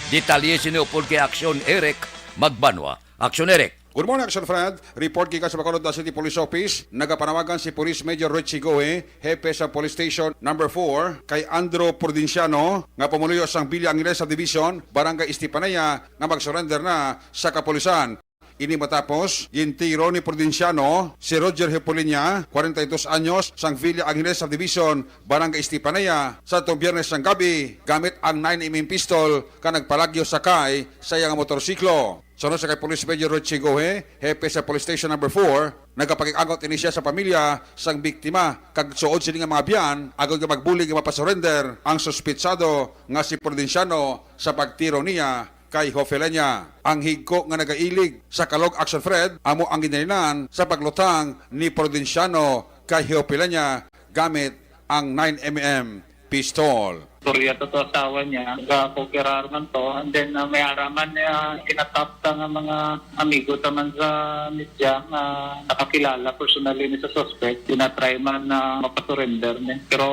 Detalye sini upod kay Aksyon Eric Magbanwa. Aksyon Eric. Good morning, Action Fred. Report gikan sa Bacolod City Police Office. Nagapanawagan si Police Major Richie Gohe, hepe sa Police Station Number four, kay Andrew Prudenciano, nga pumuluyo sang Villa Angeles Subdivision, Barangay Estefanía, nga mag-surrender na sa kapulisan. Ini matapos gintiro ni Prudenciano si Roger Hepoliña, kwarenta y dos anyos, sang Villa Angeles Subdivision, Barangay Estefanía, sa atong Biyernes sang gabi gamit ang nine M M pistol nga nagpalagyo sakay sa iya nga motorsiklo. Suno sa kay Police Major Roy Chigohe, hepe sa Police Station Number four, nagapakig-angot ini siya sa pamilya sang biktima kag suod sini nga mga biyan agod nga magbulig nga mapasurrender ang suspitsado nga si Prudenciano sa pagtiro niya kay Jovelenia. Ang higko nga nagailig sa kalog, Action Fred, amo ang ginhalinan sa paglutang ni Prudenciano kay Jovelenia gamit ang nine M M pistol. Istorya to, to asawa niya, ga-cookerar man to, and then, uh, may ara man niya, kinatap ta nga mga amigo ta man sa media nga nakakilala personally ni sa suspect, tinatry man na mapasurrender ni. Pero,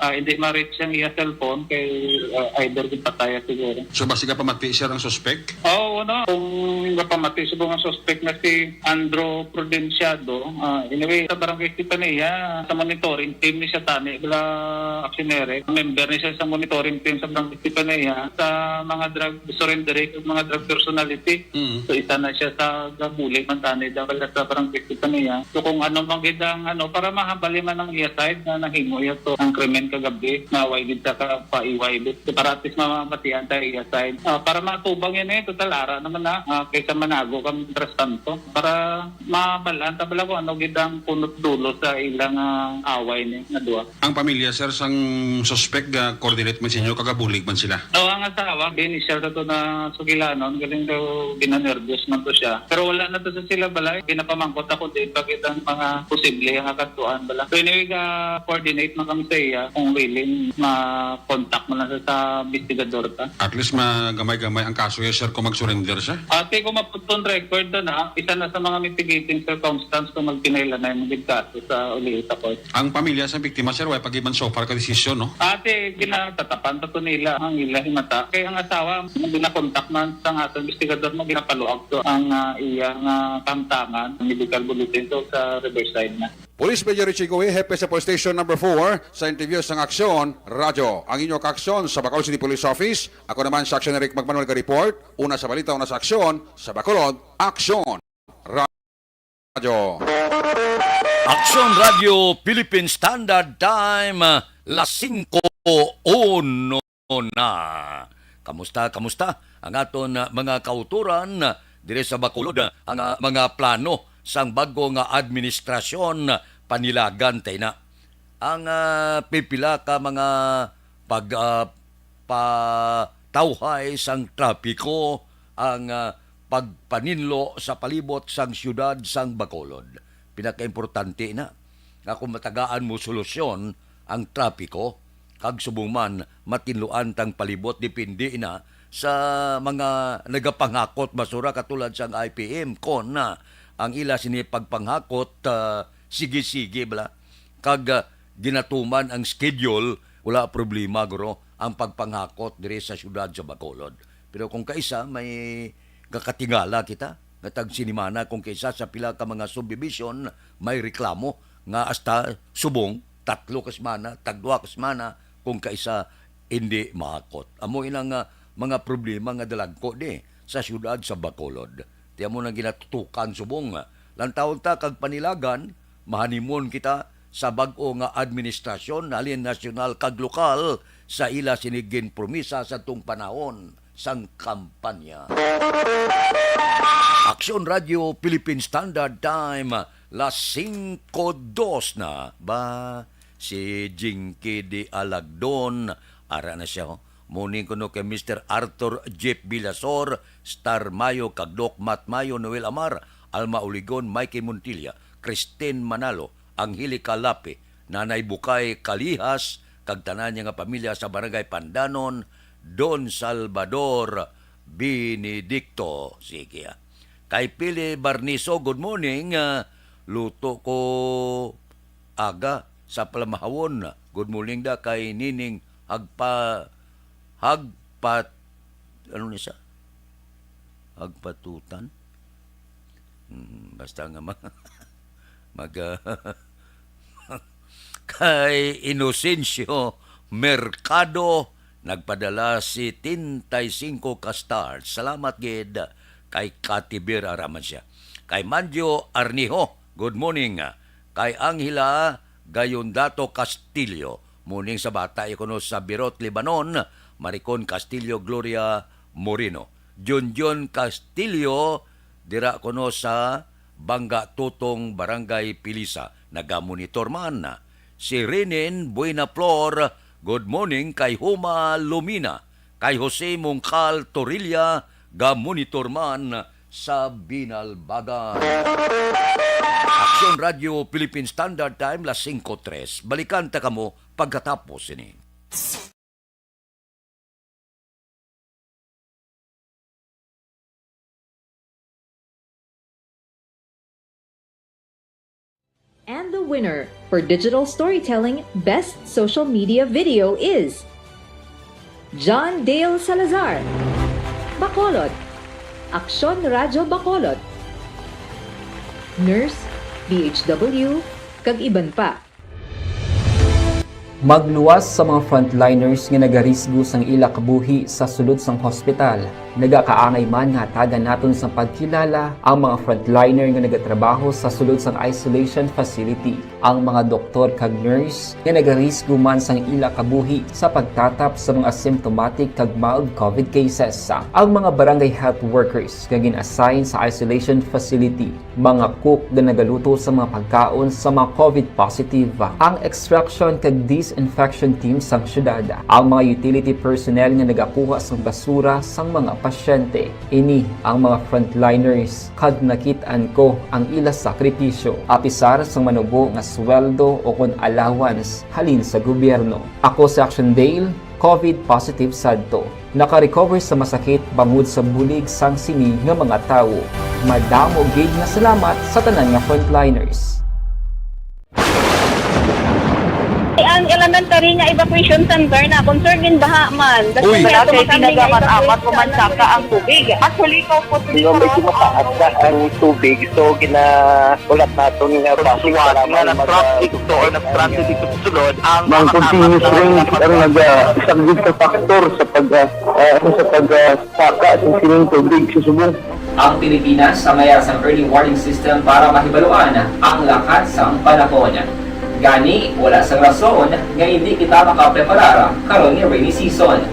ah, hindi ma-reach ang iya cellphone kay, ah, either gipatay siguro. So, basi gapamati, sir, ang suspect? Oo, no. Kung gapamati siguro ang suspect na si Andrew Prudenciado, ah, anyway, sa barangay Estefanía, sa monitoring team ni siya tani, bila aksyonere, member ni siya sa monitoring team sa Barangay Estefanía sa mga drug surrendering ug mga drug personality. Mm. So, isa na siya sa gabulig man tani daw pala sa Barangay Estefanía. So, kung ano man gid ang ano, para mahambali man ang iya side na nahimo iya to ang krimen kagabi, na way gid sa kapaiway gid. So, para at least mamatian ta iya side. Ah, para matubang yan eh, total ara naman na, ah, kaysa manago kang mientras tanto. Para mabalaan ta bala kung ano gid ang punot dulo sa ilang, ah, away ni nga duha. Ang pamilya, sir, sang suspect, ga-coordinate man sa inyo, kagabulig man sila? Oo, ang asawa, inisyal na to na sugilanon, galing daw ginanervyos man to siya. Pero wala na to sa sila balay. Ginapamangkot ako din, bakit ang mga posible nga katuan bala. So anyway, ga-coordinate man kami sa iya kung willing ma-contact mo lang sa, sa investigador ta. At least magamay-gamay ang kaso ya, sir, kung mag-surrender siya. Ate, kung maputton record na, isa na sa mga mitigating circumstance kung magkinailanay maging kaso sa ulihi sa court. Ang pamilya sa biktima, sir, wala pa gid man so far ka desisyon, no? Ate, ginatatapan pa to nila ang ila himata. Kay ang asawa, ginakontak man sang aton investigador mo, ginapaluag to ang, ah, iya nga kahangtangan, medical bulletin to sa Riverside na. Police Major Richie Gui, Hepe sa Police Station Number four, sa interview sang Aksyon Radyo. Ang inyo kaaksyon sa Bacolod City Police Office. Ako naman sa Aksyon Eric Magmanuel ka report. Una sa balita, una sa aksyon, sa Bacolod, Aksyon Radyo. Aksyon Radyo Philippine Standard Time, las singko uno na. Kamusta, kamusta ang aton, ah, mga kautoran, ah, diri sa Bacolod, ah, ang, ah, mga plano sang bag-o nga administrasyon, ah, panilagan tay na? Ang, ah, pipila ka mga pag, ah, patawhay sang trapiko, ang, ah, pagpaninlo sa palibot sang siyudad sang Bacolod. Pinakaimportante na nga kung matagaan mo solusyon ang trapiko, kag subong man matinluan tang palibot, depende na sa mga nagapanghakot basura katulad sang I P M, kon na ang ila sini pagpanghakot, ah, sige-sige bala, kag, ah, ginatuman ang schedule, wala problema guro ang pagpanghakot diri sa siyudad sa Bacolod. Pero kung kaisa may gakatingala kita, nga tag sinimana kung kaisa sa pila ka mga subdivision may reklamo nga hasta subong tatlo ka semana, tagduha ka semana, kung kaisa hindi mahakot. Amo ina nga mga problema nga dalagko di sa siyudad sa Bacolod. Ti amo nang ginatutukan subong. Lantawon ta kag panilagan, mahanimon kita sa bag-o nga administrasyon, halin nasyonal kag lokal, sa ila sini ginpromisa sa tong panahon sang kampanya. Aksyon Radyo Philippine Standard Time, las singko dos na. Ba, si Jinky de Alagdon, ara na siya, oh. Morning kuno kay Mister Arthur Jeff Villasor, Star Mayo, kag Doc Matt Mayo, Noel Amar, Alma Uligon, Mikey Montilla, Christine Manalo, Angelica Lapi, Nanay Bukay Kalihas, kag tanan niya nga pamilya sa Barangay Pandanon, Don Salvador Benedicto. Sige, ah. Kay Pili Barniso, good morning. Ah, luto ko aga sa Palamahawon. Good morning da kay Nining Hagpa-, Hagpat-, ano ni siya? Hagpatutan? Hmm, basta nga ma-, mag-, ah, kay Inocencio Mercado, nagpadala setenta y cinco ka stars. Salamat gid kay Kati Beer, ara man siya. Kay Manjo Arnijo, good morning. Kay Angela Gayondato Castillo, morning sa bata, ikuno sa Birot, Lebanon, Maricon Castillo, Gloria Moreno. Junjun Castillo, dira kuno sa Bangga Tutong, Barangay Pilisa, nagamonitor man. Si Rinin Buena Flor, good morning kay Huma Lumina, kay Jose Mungkal Torilla, gamonitor man sa Binalbagan. Aksyon Radyo Philippine Standard Time, las singko tres. Balikan ta kamo pagkatapos sini. And the winner for digital storytelling best social media video is John Dale Salazar, Bacolod, Aksyon Radyo Bacolod, Nurse, D H W, kag iban pa. Magluwas sa mga frontliners nga nagarisgo sang ila kabuhi sa sulod sang hospital. Nagakaangay man nga hatagan naton sang pagkilala ang mga frontliner nga nagatrabaho sa sulod sang isolation facility, ang mga doktor kag nurse nga nagarisgo man sang ila kabuhi sa pagtatap sa mga asymptomatic kag mild covid cases, ang mga barangay health workers nga gin-assign sa isolation facility, mga cook nga nagaluto sa mga pagkaon sa mga covid positive, ang extraction kag disinfection team sang syudad, ang mga utility personnel nga nagakuha sang basura sang mga pasyente. Ini ang mga frontliners, kag nakit-an ko ang ila sakripisyo, apisar sang manubo nga sweldo o kon allowance halin sa gobyerno. Ako si Action Dale, covid positive sadto. Naka-recover sa masakit bangod sa bulig sang sini nga mga tawo. Madamo gid nga salamat sa tanan nga frontliners. Ang elementary nga evacuation center na concern in baha man. Uy. Wala kay pinagaman amat pumansaka ang tubig. Actually, ikaw po, medyo mataas na ang tubig, so gina-, ulat naton nga traffic, salamat nga mag-, nag-traffic to or nag-traffic ito sulod ang mga continuous rain ang nag-, ah, isang big factor sa pag, ah, ah, ano, sa pag, ah, saka sa sining tubig sa subong. Ang Pilipinas ang mayara sang early warning system para mahibaluan ang lakat sang panahon. Gani, wala sang rason nga hindi kita makapreparar karon nga rainy season.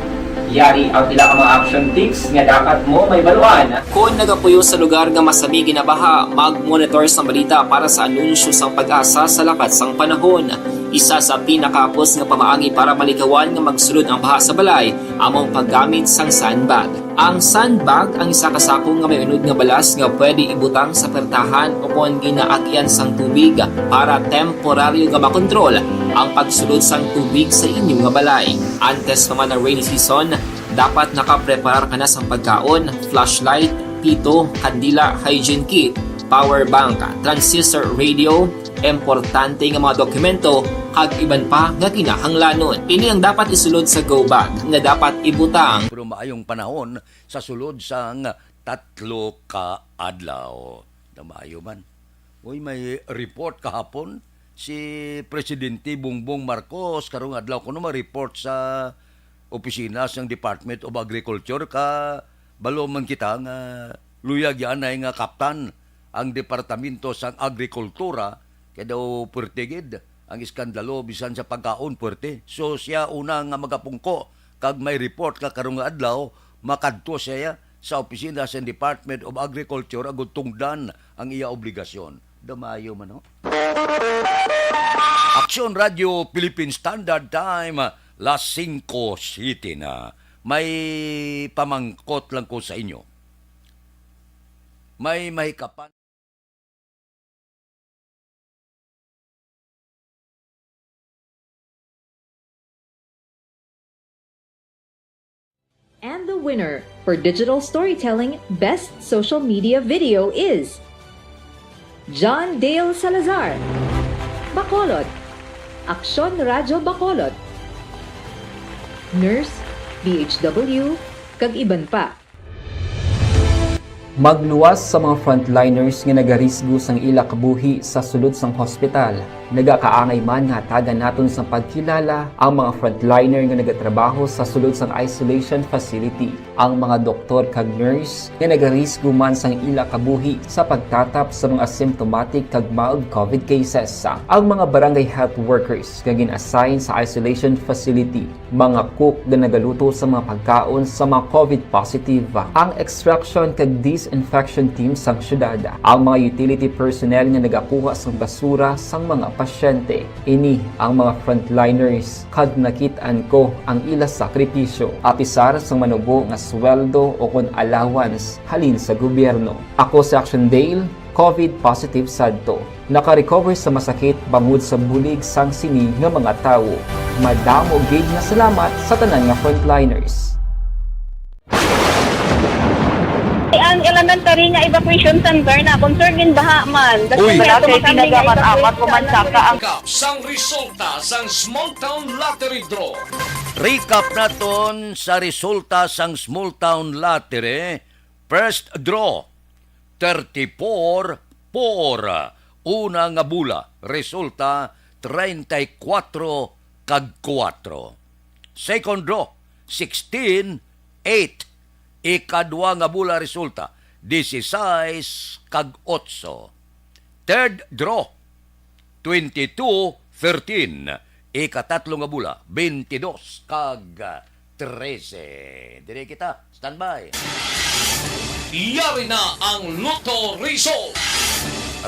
Yari ang pila ka mga action tips nga dapat mo mahibaluan. Kon nagapuyo sa lugar nga masami ginabaha, mag-monitor sang balita para sa anunsyo sang PAGASA sa lakat sang panahon. Isa sa pinakahapos nga pamaagi para malikawan nga magsulod ang baha sa balay amo ang paggamit sang sandbag. Ang sandbag ang isa ka sako nga may unod nga balas nga pwede ibutang sa pertahan o kon ginaagyan sang tubig para temporaryo nga makontrol ang pagsulod sang tubig sa inyo nga balay. Antes pa man ang rainy season, dapat nakapreparar ka na sang pagkaon, flashlight, pito, kandila, hygiene kit, power bank, transistor radio, importante nga mga dokumento, kag iban pa nga kinahanglanon. Ini ang dapat isulod sa go bag nga dapat ibutang. Pero maayong panahon sa sulod sang tatlo ka adlaw. Na maayo man. Uy, may report kahapon si Presidente Bongbong Marcos, karong adlaw kuno ma-report sa opisina sang Department of Agriculture, ka balo man kita nga luyag anay nga kaptan ang Departamento sang Agrikultura, kay daw puwerte gid ang iskandalo bisan sa pagkaon puwerte. So, siya una nga magapungko kag may report ka karong adlaw, makadto siya sa opisina sa Department of Agriculture agud tungdan ang iya obligasyon. Damayo man, no? Aksyon Radio Philippine Standard Time, las singko siete na. May pamangkot lang ko sa inyo. May mahikapan. And the winner for digital storytelling best social media video is John Dale Salazar, Bacolod, Aksyon Radyo Bacolod, Nurse, D H W, kag iban pa. Magluwas sa mga frontliners nga nagarisgo sang ila kabuhi sa sulod sang hospital. Nagakaangay man nga hatagan naton sang pagkilala ang mga frontliner nga nagatrabaho sa sulod sang isolation facility, ang mga doktor kag nurse nga nagarisgo man sang ila kabuhi sa pagtatap sa mga asymptomatic kag mild covid cases, ang mga barangay health workers nga gin-assign sa isolation facility, mga cook nga nagaluto sa mga pagkaon sa mga covid positive, ang extraction kag disinfection team sang syudad, ang mga utility personnel nga nagakuha sang basura sang mga pasyente. Ini ang mga frontliners, kag nakit-an ko ang ila sakripisyo, apisar sang manubo nga sweldo o kon allowance halin sa gobyerno. Ako si Action Dale, covid positive sadto. Naka-recover sa masakit bangod sa bulig sang sini nga mga tawo. Madamo gid nga salamat sa tanan nga frontliners. Ang elementary nga evacuation center na concern in baha man. Uy. Wala kay pinagaman amat pumansaka ang Recap sang resulta sang Small Town Lottery Draw. Recap naton sa resulta sang Small Town Lottery. First draw, thirty-four four. Una nga bula, resulta, treinta y cuatro kag kuwatro. Second draw, sixteen eight. Ikadwa nga bola resulta, dieciséis kag otso. Third draw, twenty-two thirteen. Ikatatlo nga bola, twenty-dos kag trese. Diri kita, standby. Yari na ang Lotto Result.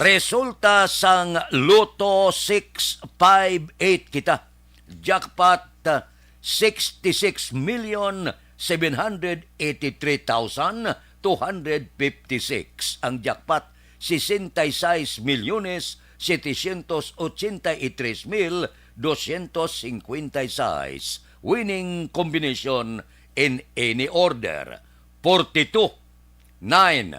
Resulta sang Lotto six five eight kita. Jackpot, uh, sixty-six million seven hundred eighty-three thousand two hundred fifty-six. Ang jackpot, sesenta y seis milyones setecientos ochenta y tres mil doscientos cincuenta y seis. Winning combination in any order, forty-two, nine,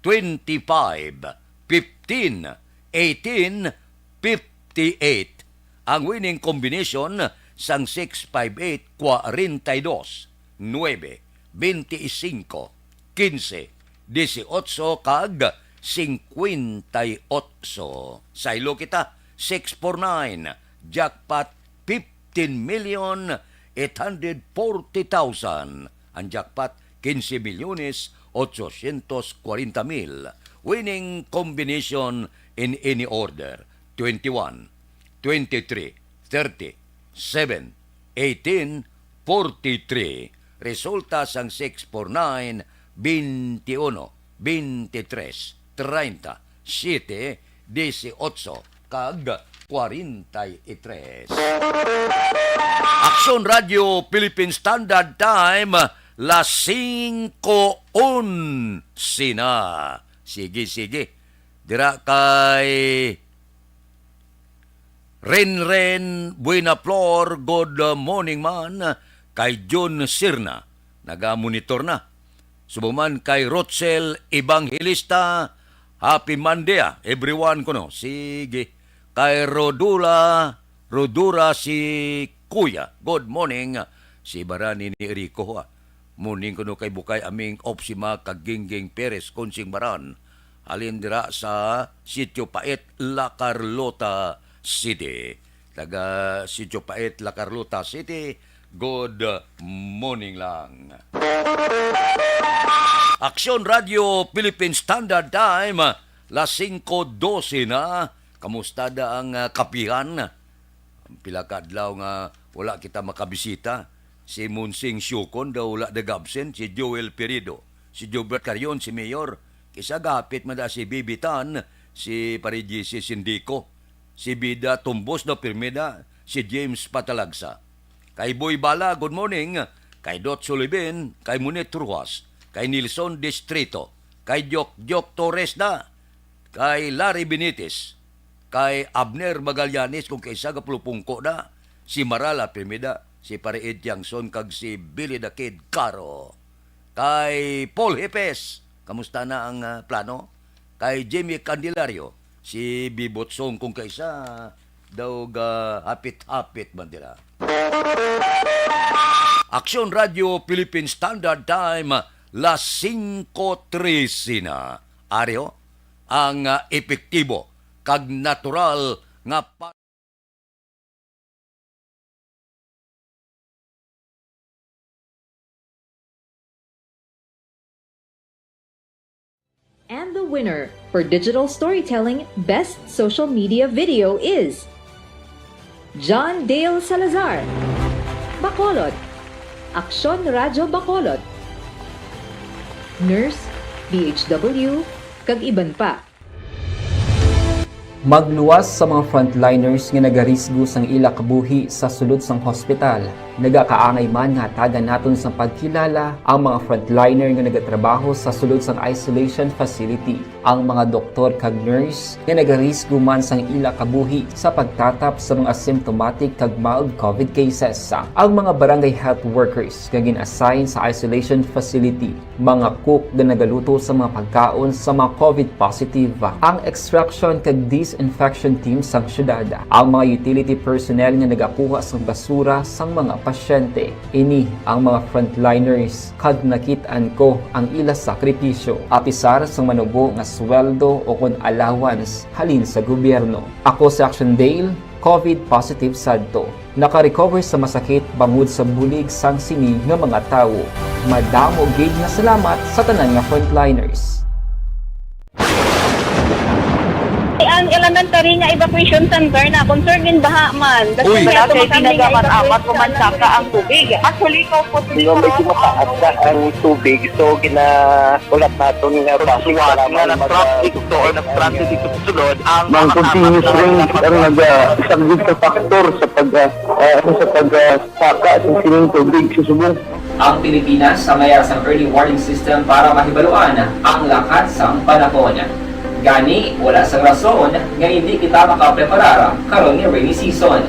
twenty-five, fifteen, eighteen, fifty-eight. Ang winning combination sang six five eight, kwarenta y dos, nuebe, bente y singko, kinse, dieciocho, kag singkwenta y otso. Saylo kita, six four nine, jackpot fifteen million eight hundred forty thousand. Ang jackpot, quince milyones ochocientos cuarenta mil. Winning combination in any order, twenty-one, twenty-three, thirty, seven, eighteen, forty-three. Resulta sang six four nine, twenty-one, twenty-three, treinta, siete, dieciocho, kag kwarenta y tres. Aksyon Radio Philippine Standard Time, las singko onse na. Sige, sige. Dira kay Renren Buenaflor, good morning man. Kay Jun Sirna, nagamonitor na. Subong man kay Rochel Evangelista, happy Monday, ah, everyone, kuno. Sige. Kay Rodula, Rodura si Kuya, good morning. Si Baran ini Rico, ah. Morning kuno kay Bukay Aming Opsima kag Gingging Perez Consing Baran. Halin dira sa Sitio Pait, La Carlota City. Taga Sitio Pait, La Carlota City, good morning lang. Aksyon Radio Philippine Standard Time, las singko dose na. Kamusta da ang, ah, kapihan? Pila ka adlaw nga wala kita makabisita. Si Monsing Siukon daw wala nag-absent, si Joel Pirido, si Jobert Carion, si Mayor. Kisa gahapit man da si Bibi Tan, si Pare G C Sindico, si Bida Tumbos daw pirmi da, si James Patalagsa. Kay Boy Bala, good morning. Kay Dot Sulibin, kay Monet Rojas, kay Nilson Distrito, kay Jok Jok Torres da, kay Larry Benitez, kay Abner Magallanes, kung kaisa ka pulupungko na, si Marala Primida, si Pare Ed Tiangson, kag si Billy the Kid Caro. Kay Paul Hipes, kamusta na ang, ah, plano? Kay Jimmy Candelario, si Bibot Song, kung kaisa, daw ga hapit-hapit man dira. Aksyon Radio Philippine Standard Time, las singko trese na. Ari ho, ang, ah, epektibo kag natural nga pa- And the winner for Digital Storytelling Best Social Media Video is John Dale Salazar, Bacolod, Aksyon Radyo Bacolod, Nurse, D H W, kag iban pa. Magluwas sa mga frontliners nga nagarisgo sang ila kabuhi sa sulod sang hospital. Nagakaangay man nga hatagan naton sang pagkilala ang mga frontliner nga nagatrabaho sa sulod sang isolation facility, ang mga doktor kag nurse nga nagarisgo man sang ila kabuhi sa pagtatap sa mga asymptomatic kag mild COVID cases, ang mga barangay health workers nga gin-assign sa isolation facility, mga cook nga nagaluto sa mga pagkaon sa mga COVID positive, ang extraction kag disinfection team sang syudad, ang mga utility personnel nga nagakuha sang basura sang mga pasyente. Ini ang mga frontliners kag nakit-an ko ang ila sakripisyo, apisar sang manubo nga sweldo o kon allowance halin sa gobyerno. Ako si Action Dale, COVID positive sadto. Naka-recover sa masakit bangod sa bulig sang sini nga mga tawo. Madamo gid nga salamat sa tanan nga frontliners. Ang elementary nga evacuation center na concern in baha man. Uy! Wala kay ginagaman amat, umansaka ang tubig. Actually, ikaw po, Hindi, medyo mataas na ang tubig. So, gina- Ulat naton nga base sa lamang nga nag-traffic to or nag-transit ito sulod ang mga continuous rain ang nagasaglit sa factor sa pag ah, ah, ano, sa pag ah, saka sa sining tubig sa subong. Ang Pilipinas sa mayara sang early warning system para mahibaluan ang lakat sang panahon. Gani, wala sang rason nga hindi kita makapreparar karon nga rainy season.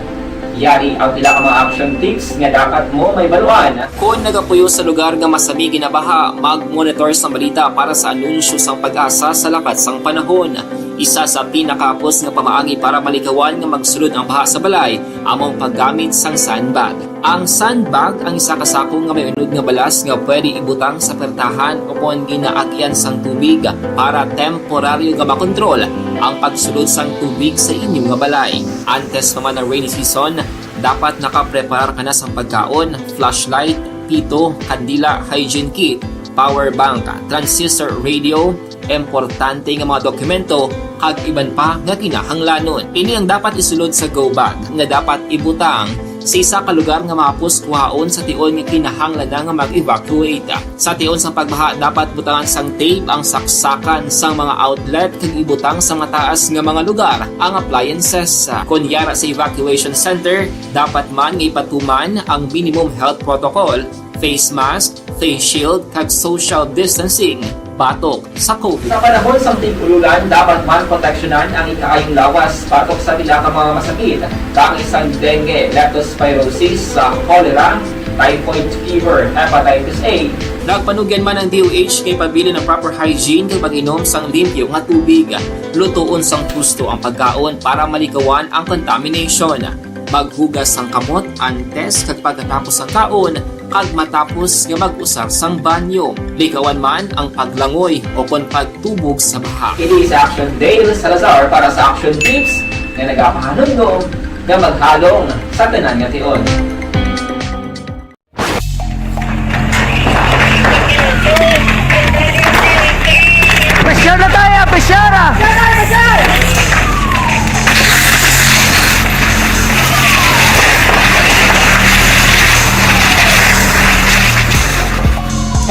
Yari ang pila ka mga action tips nga dapat mo mahibaluan. Kon nagapuyo sa lugar nga masami ginabaha, mag-monitor sang balita para sa anunsyo sang PAGASA sa lakat sang panahon. Isa sa pinakahapos nga pamaagi para malikawan nga magsulod ang baha sa balay amo ang paggamit sang sandbag. Ang sandbag ang isa ka sako nga may unod nga balas nga pwede ibutang sa pertahan o kon ginaagyan sang tubig para temporaryo nga makontrol ang pagsulod sang tubig sa inyo nga balay. Antes pa man ang rainy season, dapat nakapreparar ka na sang pagkaon, flashlight, pito, kandila, hygiene kit, power bank, transistor radio, importante nga mga dokumento, kag iban pa nga kinahanglanon. Ini ang dapat isulod sa go bag nga dapat ibutang sa isa ka lugar nga mahapos kuhaon sa tion nga kinahanglan na nga mag-evacuate. Sa tion sang pagbaha, dapat butangan sang tape ang saksakan sang mga outlet kag ibutang sa mataas nga mga lugar ang appliances. Kon yara sa evacuation center, dapat man nga ipatuman ang minimum health protocol, face mask, face shield, kag social distancing batok sa COVID. Sa panahon sang tig-ululan, dapat man proteksyonan ang ikaayong lawas batok sa pila ka mga masakit, kaangay sang dengue, leptospirosis, sa cholera, typhoid fever, hepatitis A. Nagpanugyan man ang D O H kay pabilin ang proper hygiene kag pag-inom sang limpyo nga tubig. Lutoon sang husto ang pagkaon para malikawan ang contamination. Maghugas sang kamot antes kag pagkatapos sang kaon kag matapos nga mag-usar sang banyo. Likawan man ang paglangoy o kon pagtubog sa baha. Ini si Action Dale Salazar para sa Action Tips nga nagapahanumdom nga maghalong sa tanan nga tion. Pressure na tayo! Pressure!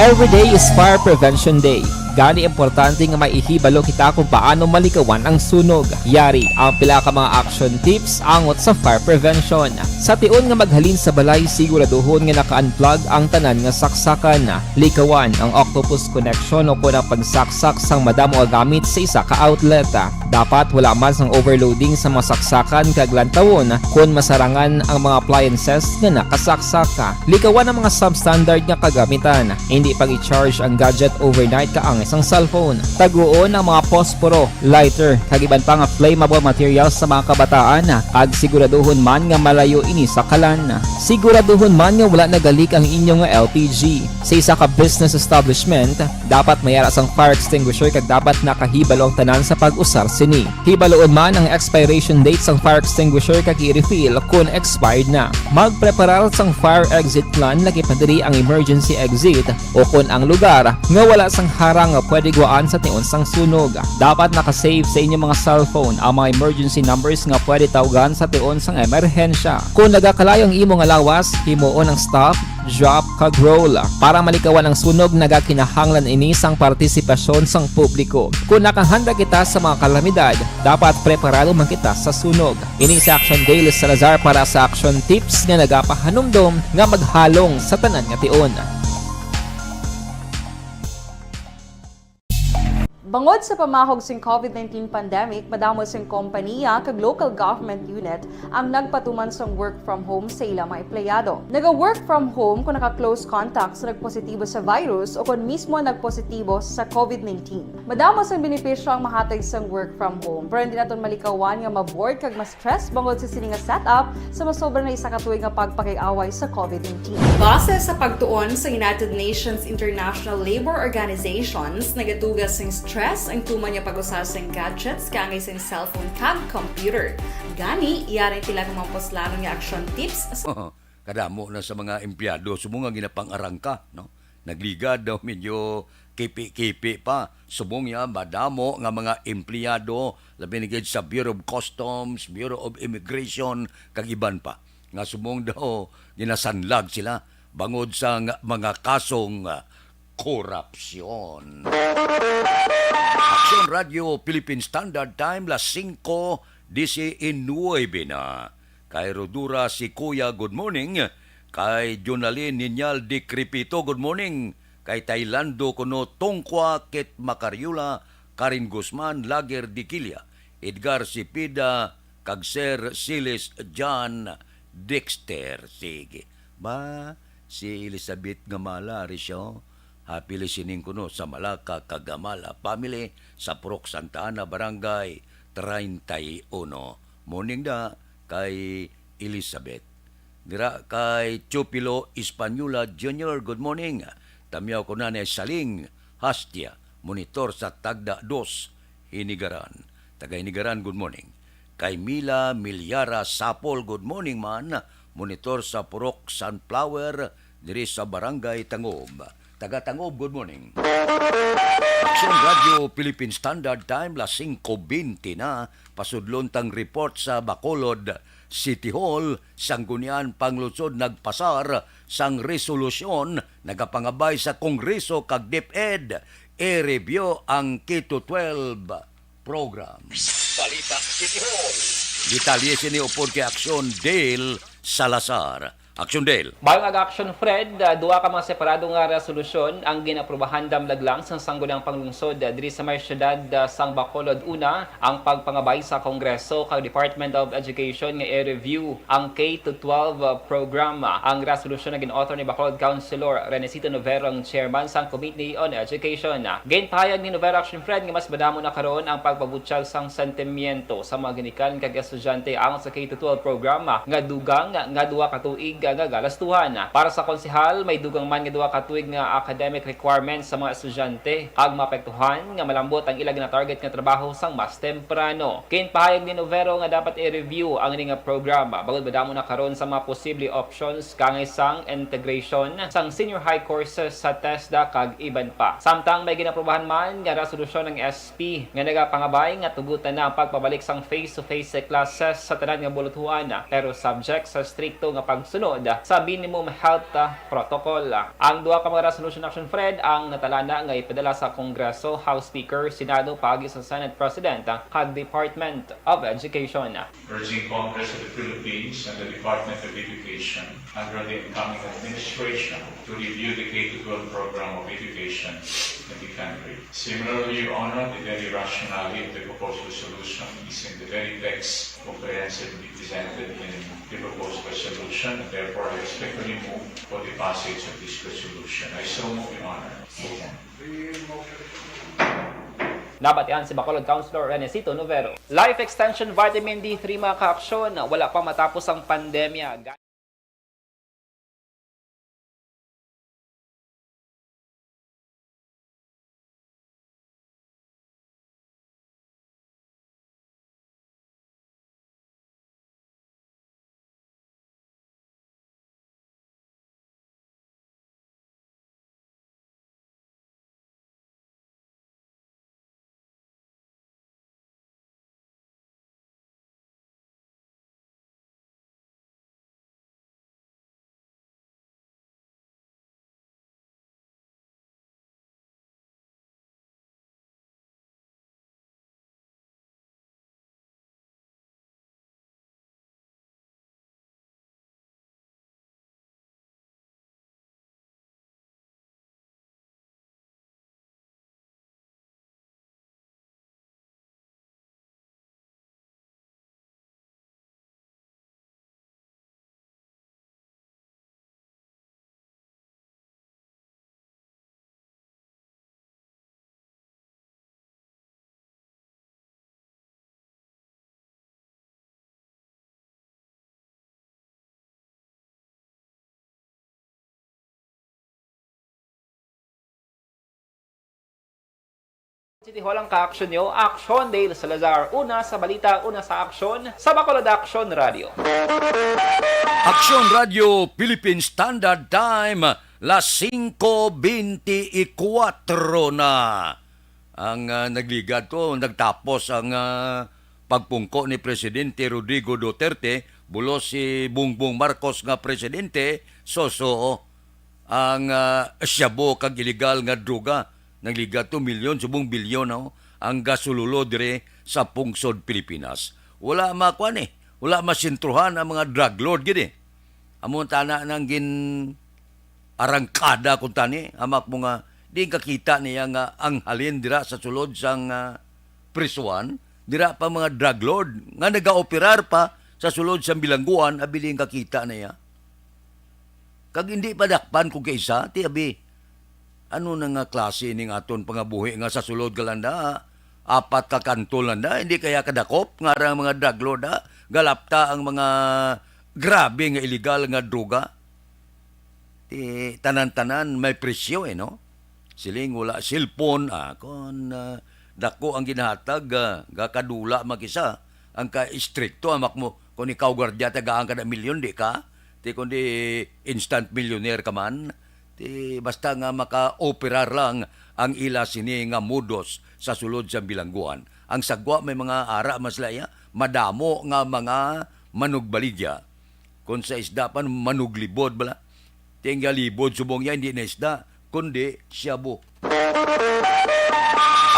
Every day is Fire Prevention Day. Gani, importante nga maihibalo kita kung paano malikawan ang sunog. Yari ang pila ka mga action tips angot sa fire prevention. Sa tion nga maghalin sa balay, siguraduhon nga naka-unplug ang tanan nga saksakan. Likawan ang octopus connection o kon ang pagsaksak sang madamo nga gamit sa isa ka outlet. Dapat wala man sang overloading sa mga saksakan kag lantawon kon masarangan ang mga appliances nga nakasaksak. Likawan ang mga substandard nga kagamitan. Indi pag-i-charge ang gadget overnight kaangay sang cellphone. Taguon ang mga posporo, lighter, kag iban pa nga flammable materials sa mga kabataan, kag siguraduhon man nga malayo ini sa kalan. Siguraduhon man nga wala nagalik ang inyo nga L P G. Sa isa ka business establishment, dapat may ara sang fire extinguisher kag dapat nakahibalo ang tanan sa pag-usar sini. Hibaluon man ang expiration date sang fire extinguisher kag i-refill kon expired na. Magpreparar sang fire exit plan, lakip na diri ang emergency exit, o kon ang lugar nga wala sang harang nga pwede guwaan sa tion sang sunog. Dapat naka-save sa inyo mga cellphone ang mga emergency numbers nga pwede tawgan sa tion sang emerhensya. Kon nagakalayo ang imo nga lawas, himuon ang stop, drop, kag roll. Para malikawan ang sunog, nagakinahanglan ini sang partisipasyon sang publiko. Kon nakahanda kita sa mga kalamidad, dapat preparado man kita sa sunog. Ini si Action Dale Salazar para sa Action Tips nga nagapahanumdom nga maghalong sa tanan nga tion. Bangod sa pamahog sing COVID nineteen pandemic, madamo sing kompaniya kag local government unit ang nagpatuman sang work from home sa ila mga empleyado. Naga-work from home kung naka-close contact sa nagpositibo sa virus o kon mismo nagpositibo sa COVID nineteen. Madamo sang benepisyo ang mahatag sang work from home, pero hindi naton malikawan nga ma-bored kag ma-stress bangod sa sini nga setup sa masobra na isa ka tuig nga pagpakig-away sa COVID nineteen. Base sa pagtuon sa United Nations International Labor Organizations, nagatuga sing Stress ang tuman nga pag-usa sing gadgets, kaangay sing cellphone kag computer. Gani, yari tila nga mga puslanon nga action tips. Kadamo na sa mga empleyado subong nga ginapang-arangka, no? Nagligad daw, medyo kipi-kipi pa. Subong niya, madamo nga mga empleyado, labi na gid sa Bureau of Customs, Bureau of Immigration, kag iban pa, nga subong daw ginasanlag sila bangod sa nga-, mga kasong, ah, korupsyon. Aksyon Radio Philippine Standard Time, las singko diecinuebe na. Kay Rodura si Kuya, good morning. Kay Jonalyn Ninyal Dikripito, good morning. Kay Tailando kuno Tongkwa, Kit Macariola, Karen Guzman, Lager Dikilia, Edgar Cepeda, kag Sir Silis John Dexter. Sige. Ba, si Elizabeth Gamala, ari siya, oh. Happy listening kuno sa Malaka kag Gamala family sa Purok Santa Ana, Barangay treinta y uno. Morning da kay Elizabeth. Dira kay Chupilo Española Junior, good morning. Tamyaw ko Nanay Saling Hastia, monitor sa Tagda Dos, Hinigaran. Taga Hinigaran, good morning. Kay Mila Milyara Sapol, good morning man. Monitor sa Purok Sunflower, diri sa Barangay Tangob. Taga Tangob, good morning. Aksyon Radio Philippine Standard Time, las singko bente na. Pasudlon tang report sa Bacolod City Hall, Sangguniang Panglungsod nagpasar sang resolusyon nagapangabay sa Kongreso kag DepEd i-review ang K to twelve program. Balita City Hall. Detalye sini upod kay Aksyon Dale Salazar. Aksyon Dale. Mayong aga, Aksyon Fred. Ah, duha ka mga separado nga resolusyon ang ginaprobahan damlag lang sang Sangguniang Panglungsod, ah, diri sa may siyudad, ah, sang Bacolod. Una, ang pagpangabay sa Kongreso kag Department of Education nga i-review ang K to twelve, ah, program. Ang resolusyon nga gin-author ni Bacolod Councilor Renesito Novero, ang chairman sang Committee on Education. Ginpahayag ni Novero, Action Fred, nga mas madamo na karon ang pagpabutyag sang sentimiento sa mga ginikanan kag estudyante angot sa K to twelve program nga dugang nga duha ka tuig nga galastuhan. Para sa konsehal, may dugang man nga duha ka tuig nga academic requirements sa mga estudyante kag maapektuhan nga malambot ang ila gina-target nga trabaho sang mas temprano. Ginpahayag ni Novero nga dapat i-review ang ini nga programa bangod madamo na karon sa mga posible options kaangay sang integration sang senior high courses sa TESDA kag iban pa. Samtang may ginaprobahan man nga resolusyon ang S P nga nagapangabay nga tugutan na ang pagpabalik sang face-to-face classes sa tanan nga buluthuan, pero subject sa strikto nga pagsunod sa minimum health, ah, protocol. Ang duha ka mga resolution, Action Fred, ang natalana nga ipadala sa Kongreso House Speaker, Senado, paagi sa Senate President, ah, kag Department of Education. Urging Congress of the Philippines and the Department of Education under the incoming administration to review the K to twelve program of education in the country. Similarly, Your Honor, the very rationale of the proposed resolution is in the very text comprehensively presented in the proposed resolution, and therefore I respectfully move for the passage of this resolution. I so move, Your Honor. Nabatian si Bacolod Councilor Renesito Novero. Life Extension Vitamin D three, mga kaaksyon, wala pa matapos ang pandemya. City Hall ang ka-aksyon nyo, Aksyon Dale Salazar. Una sa balita, una sa aksyon, sa Bacolod Aksyon Radio. Aksyon Radio Philippine Standard Time, las singko bente y kuwatro na. Ang, ah, nagligad to, nagtapos ang, ah, pagpungko ni Presidente Rodrigo Duterte, bulos si Bongbong Marcos nga presidente, so, so, ang, ah, shabu kag iligal nga droga, nagligad to milyon, subong bilyon, no? Ang gasululo dire sa pungsod Pilipinas. Wala makuan eh. Wala masentruhan ang mga drug lord gid eh. Amo tana nang gin arangkada kung tani, amak mo nga, di kakita niya nga ang halin dira sa sulod sang, ah, prisuan, dira pa mga drug lord nga nagaoperar pa sa sulod sang bilangguan, abi di kakita niya. Kag hindi pa dakpan kung kaisa, ti abi, ano na nga klase ning aton pangabuhi nga sa sulod ka landa, apat ka kanto landa, hindi kaya kadakop nga arang mga drug lord, ha? Galapta ang mga grabe nga iligal nga droga. Ti tanan-tanan may presyo, eh, no? Siling wala cellphone, ah, kon, ah, dako ang ginahatag, ah, gakadula makisa, ang ka-istrikto, amak mo, kung ikaw gwardiya, tagaan ka na milyon, di ka? Ti kundi instant millionaire ka man? Ti basta nga maka-operar lang ang ila sini nga modus sa sulod sa bilangguan. Ang sagwa may mga ara man sila iya, madamo nga mga manugbaligya. Kon sa isda pa, manuglibod bala. Ti ang galibod subong niya, hindi na isda, kundi shabu.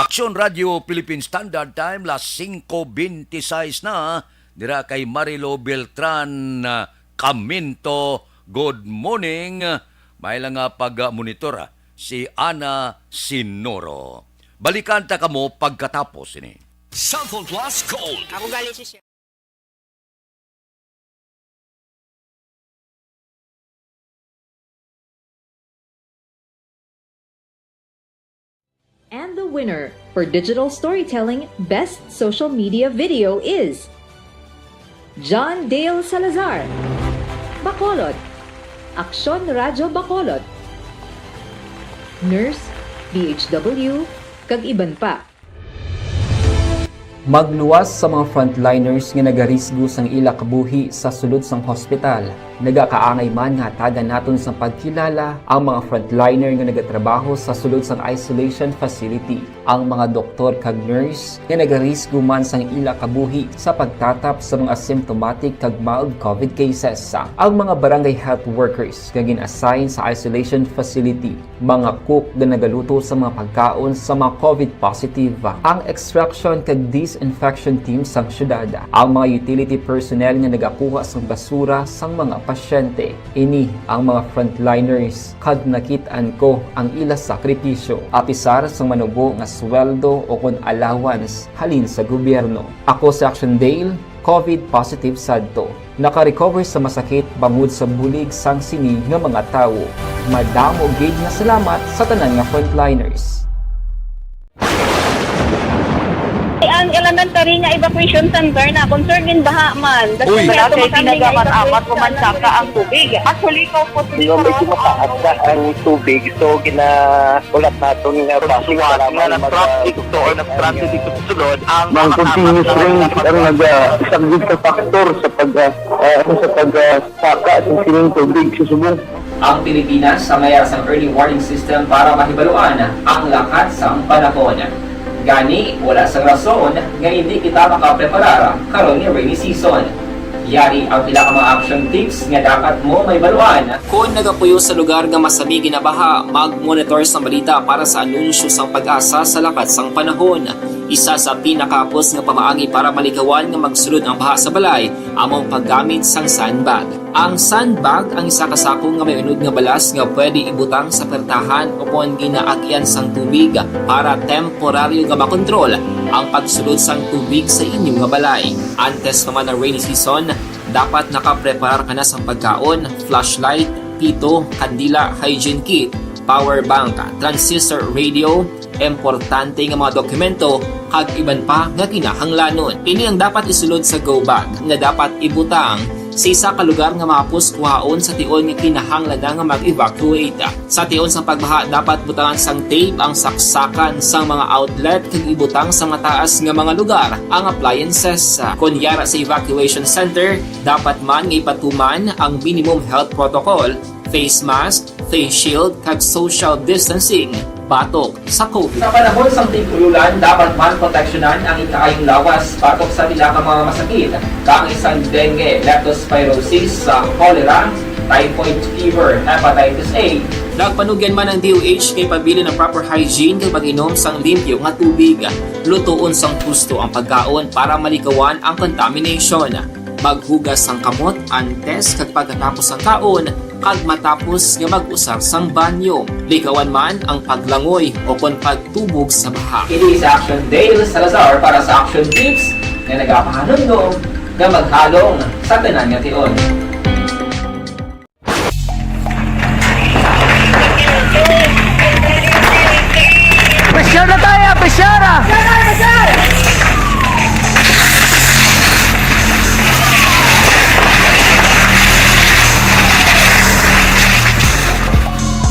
Aksyon Radio Philippine Standard Time, las singko bente sais na. Dira kay Marilo Beltran, ah, Caminto, good morning. May lang nga pag-monitor, ah, si Ana Sinoro. Balikan ta kamo pagkatapos ini. Cellphone Plus Gold. Ako gali si Sir. And the winner for digital storytelling best social media video is John Dale Salazar, Bacolod, Aksyon Radyo Bacolod, Nurse, D H W, kag iban pa. Magluwas sa mga frontliners nga nagarisgo sang ila kabuhi sa sulod sang hospital. Nagakaangay man nga hatagan naton sang pagkilala ang mga frontliner nga nagatrabaho sa sulod sang isolation facility, ang mga doktor kag nurse nga nagarisgo man sang ila kabuhi sa pagtatap sa mga asymptomatic kag mild covid cases, ang mga barangay health workers nga gin-assign sa isolation facility, mga cook nga nagaluto sa mga pagkaon sa mga covid positive, ang extraction kag disinfection team sang syudad, ang mga utility personnel nga nagakuha sang basura sang mga pasyente. Ini ang mga frontliners, kag nakit-an ko ang ila sakripisyo, apisar sang manubo nga sweldo o kon allowance halin sa gobyerno. Ako si Action Dale, covid positive sadto. Naka-recover sa masakit bangod sa bulig sang sini nga mga tawo. Madamo gid nga salamat sa tanan nga frontliners. Ang elementary nga evacuation center na concern in baha man. That's Uy. why Wala ato kay makami nga tinaga man evacuation amat center. Pumansaka ang tubig. Actually, ikaw po Di ba, medyo mataas na ang tubig. So, gina-, ulat naton nga Pagsuwag traffic nga alarm nag-traffic mag-, to or nag-traffic ang, dito sa sulod, ang Ang mga continuous apat na rain ang naga-, isa gid sa factor sa pag, ah, ah, ano, sa pag, ah, saka sa sining tubig sa subong. Ang Pilipinas sa mayar sang early warning system para mahibaluan ang lakat sang panahon. Gani, wala sang rason nga hindi kita makapreparar karon nga rainy season. Yari ang pila ka mga action tips nga dapat mo mahibaluan. Kon nagapuyo sa lugar nga masami ginabaha, mag-monitor sang balita para sa anunsyo sang PAGASA sa lakat sang panahon. Isa sa pinakahapos nga pamaagi para malikawan nga magsulod ang baha sa balay amo ang paggamit sang sandbag. Ang sandbag ang isa ka sako nga may unod nga balas nga pwede ibutang sa pertahan o kon ginaagyan sang tubig para temporaryo nga makontrol ang pagsulod sang tubig sa inyo nga balay. Antes pa man ang rainy season, dapat nakapreparar ka na sang pagkaon, flashlight, pito, kandila, hygiene kit, power bank, transistor radio, importante nga mga dokumento, kag iban pa nga kinahanglanon. Ini ang dapat isulod sa go bag nga dapat ibutang Sa isa ka lugar nga mahapos kuhaon sa tion nga kinahanglan na nga mag-evacuate. Sa tion sang pagbaha, dapat butangan sang tape ang saksakan sang mga outlet kag ibutang sa mataas nga mga lugar ang appliances. Kon yara sa evacuation center, dapat man nga ipatuman ang minimum health protocol, face mask, face shield, kag social distancing batok sa COVID. Sa panahon sang tig-ululan, dapat man proteksyonan ang ikaayong lawas batok sa pila ka mga masakit, kaangay sang dengue, leptospirosis, sa cholera, typhoid fever, hepatitis A. Nagpanugyan man ang D O H kay pabilin ang proper hygiene kag pag-inom sang limpyo nga tubig. Lutoon sang husto ang pagkaon para malikawan ang contamination. Maghugas sang kamot antes kag pagkatapos sang kaon, kag matapos nga mag-usar sang banyo. Likawan man ang paglangoy o kon pagtubog sa baha. Ini si Action Dale Salazar para sa Action Tips nga nagapahanumdom nga maghalong sa tanan nga tion. Pressure na tayo, pressure na!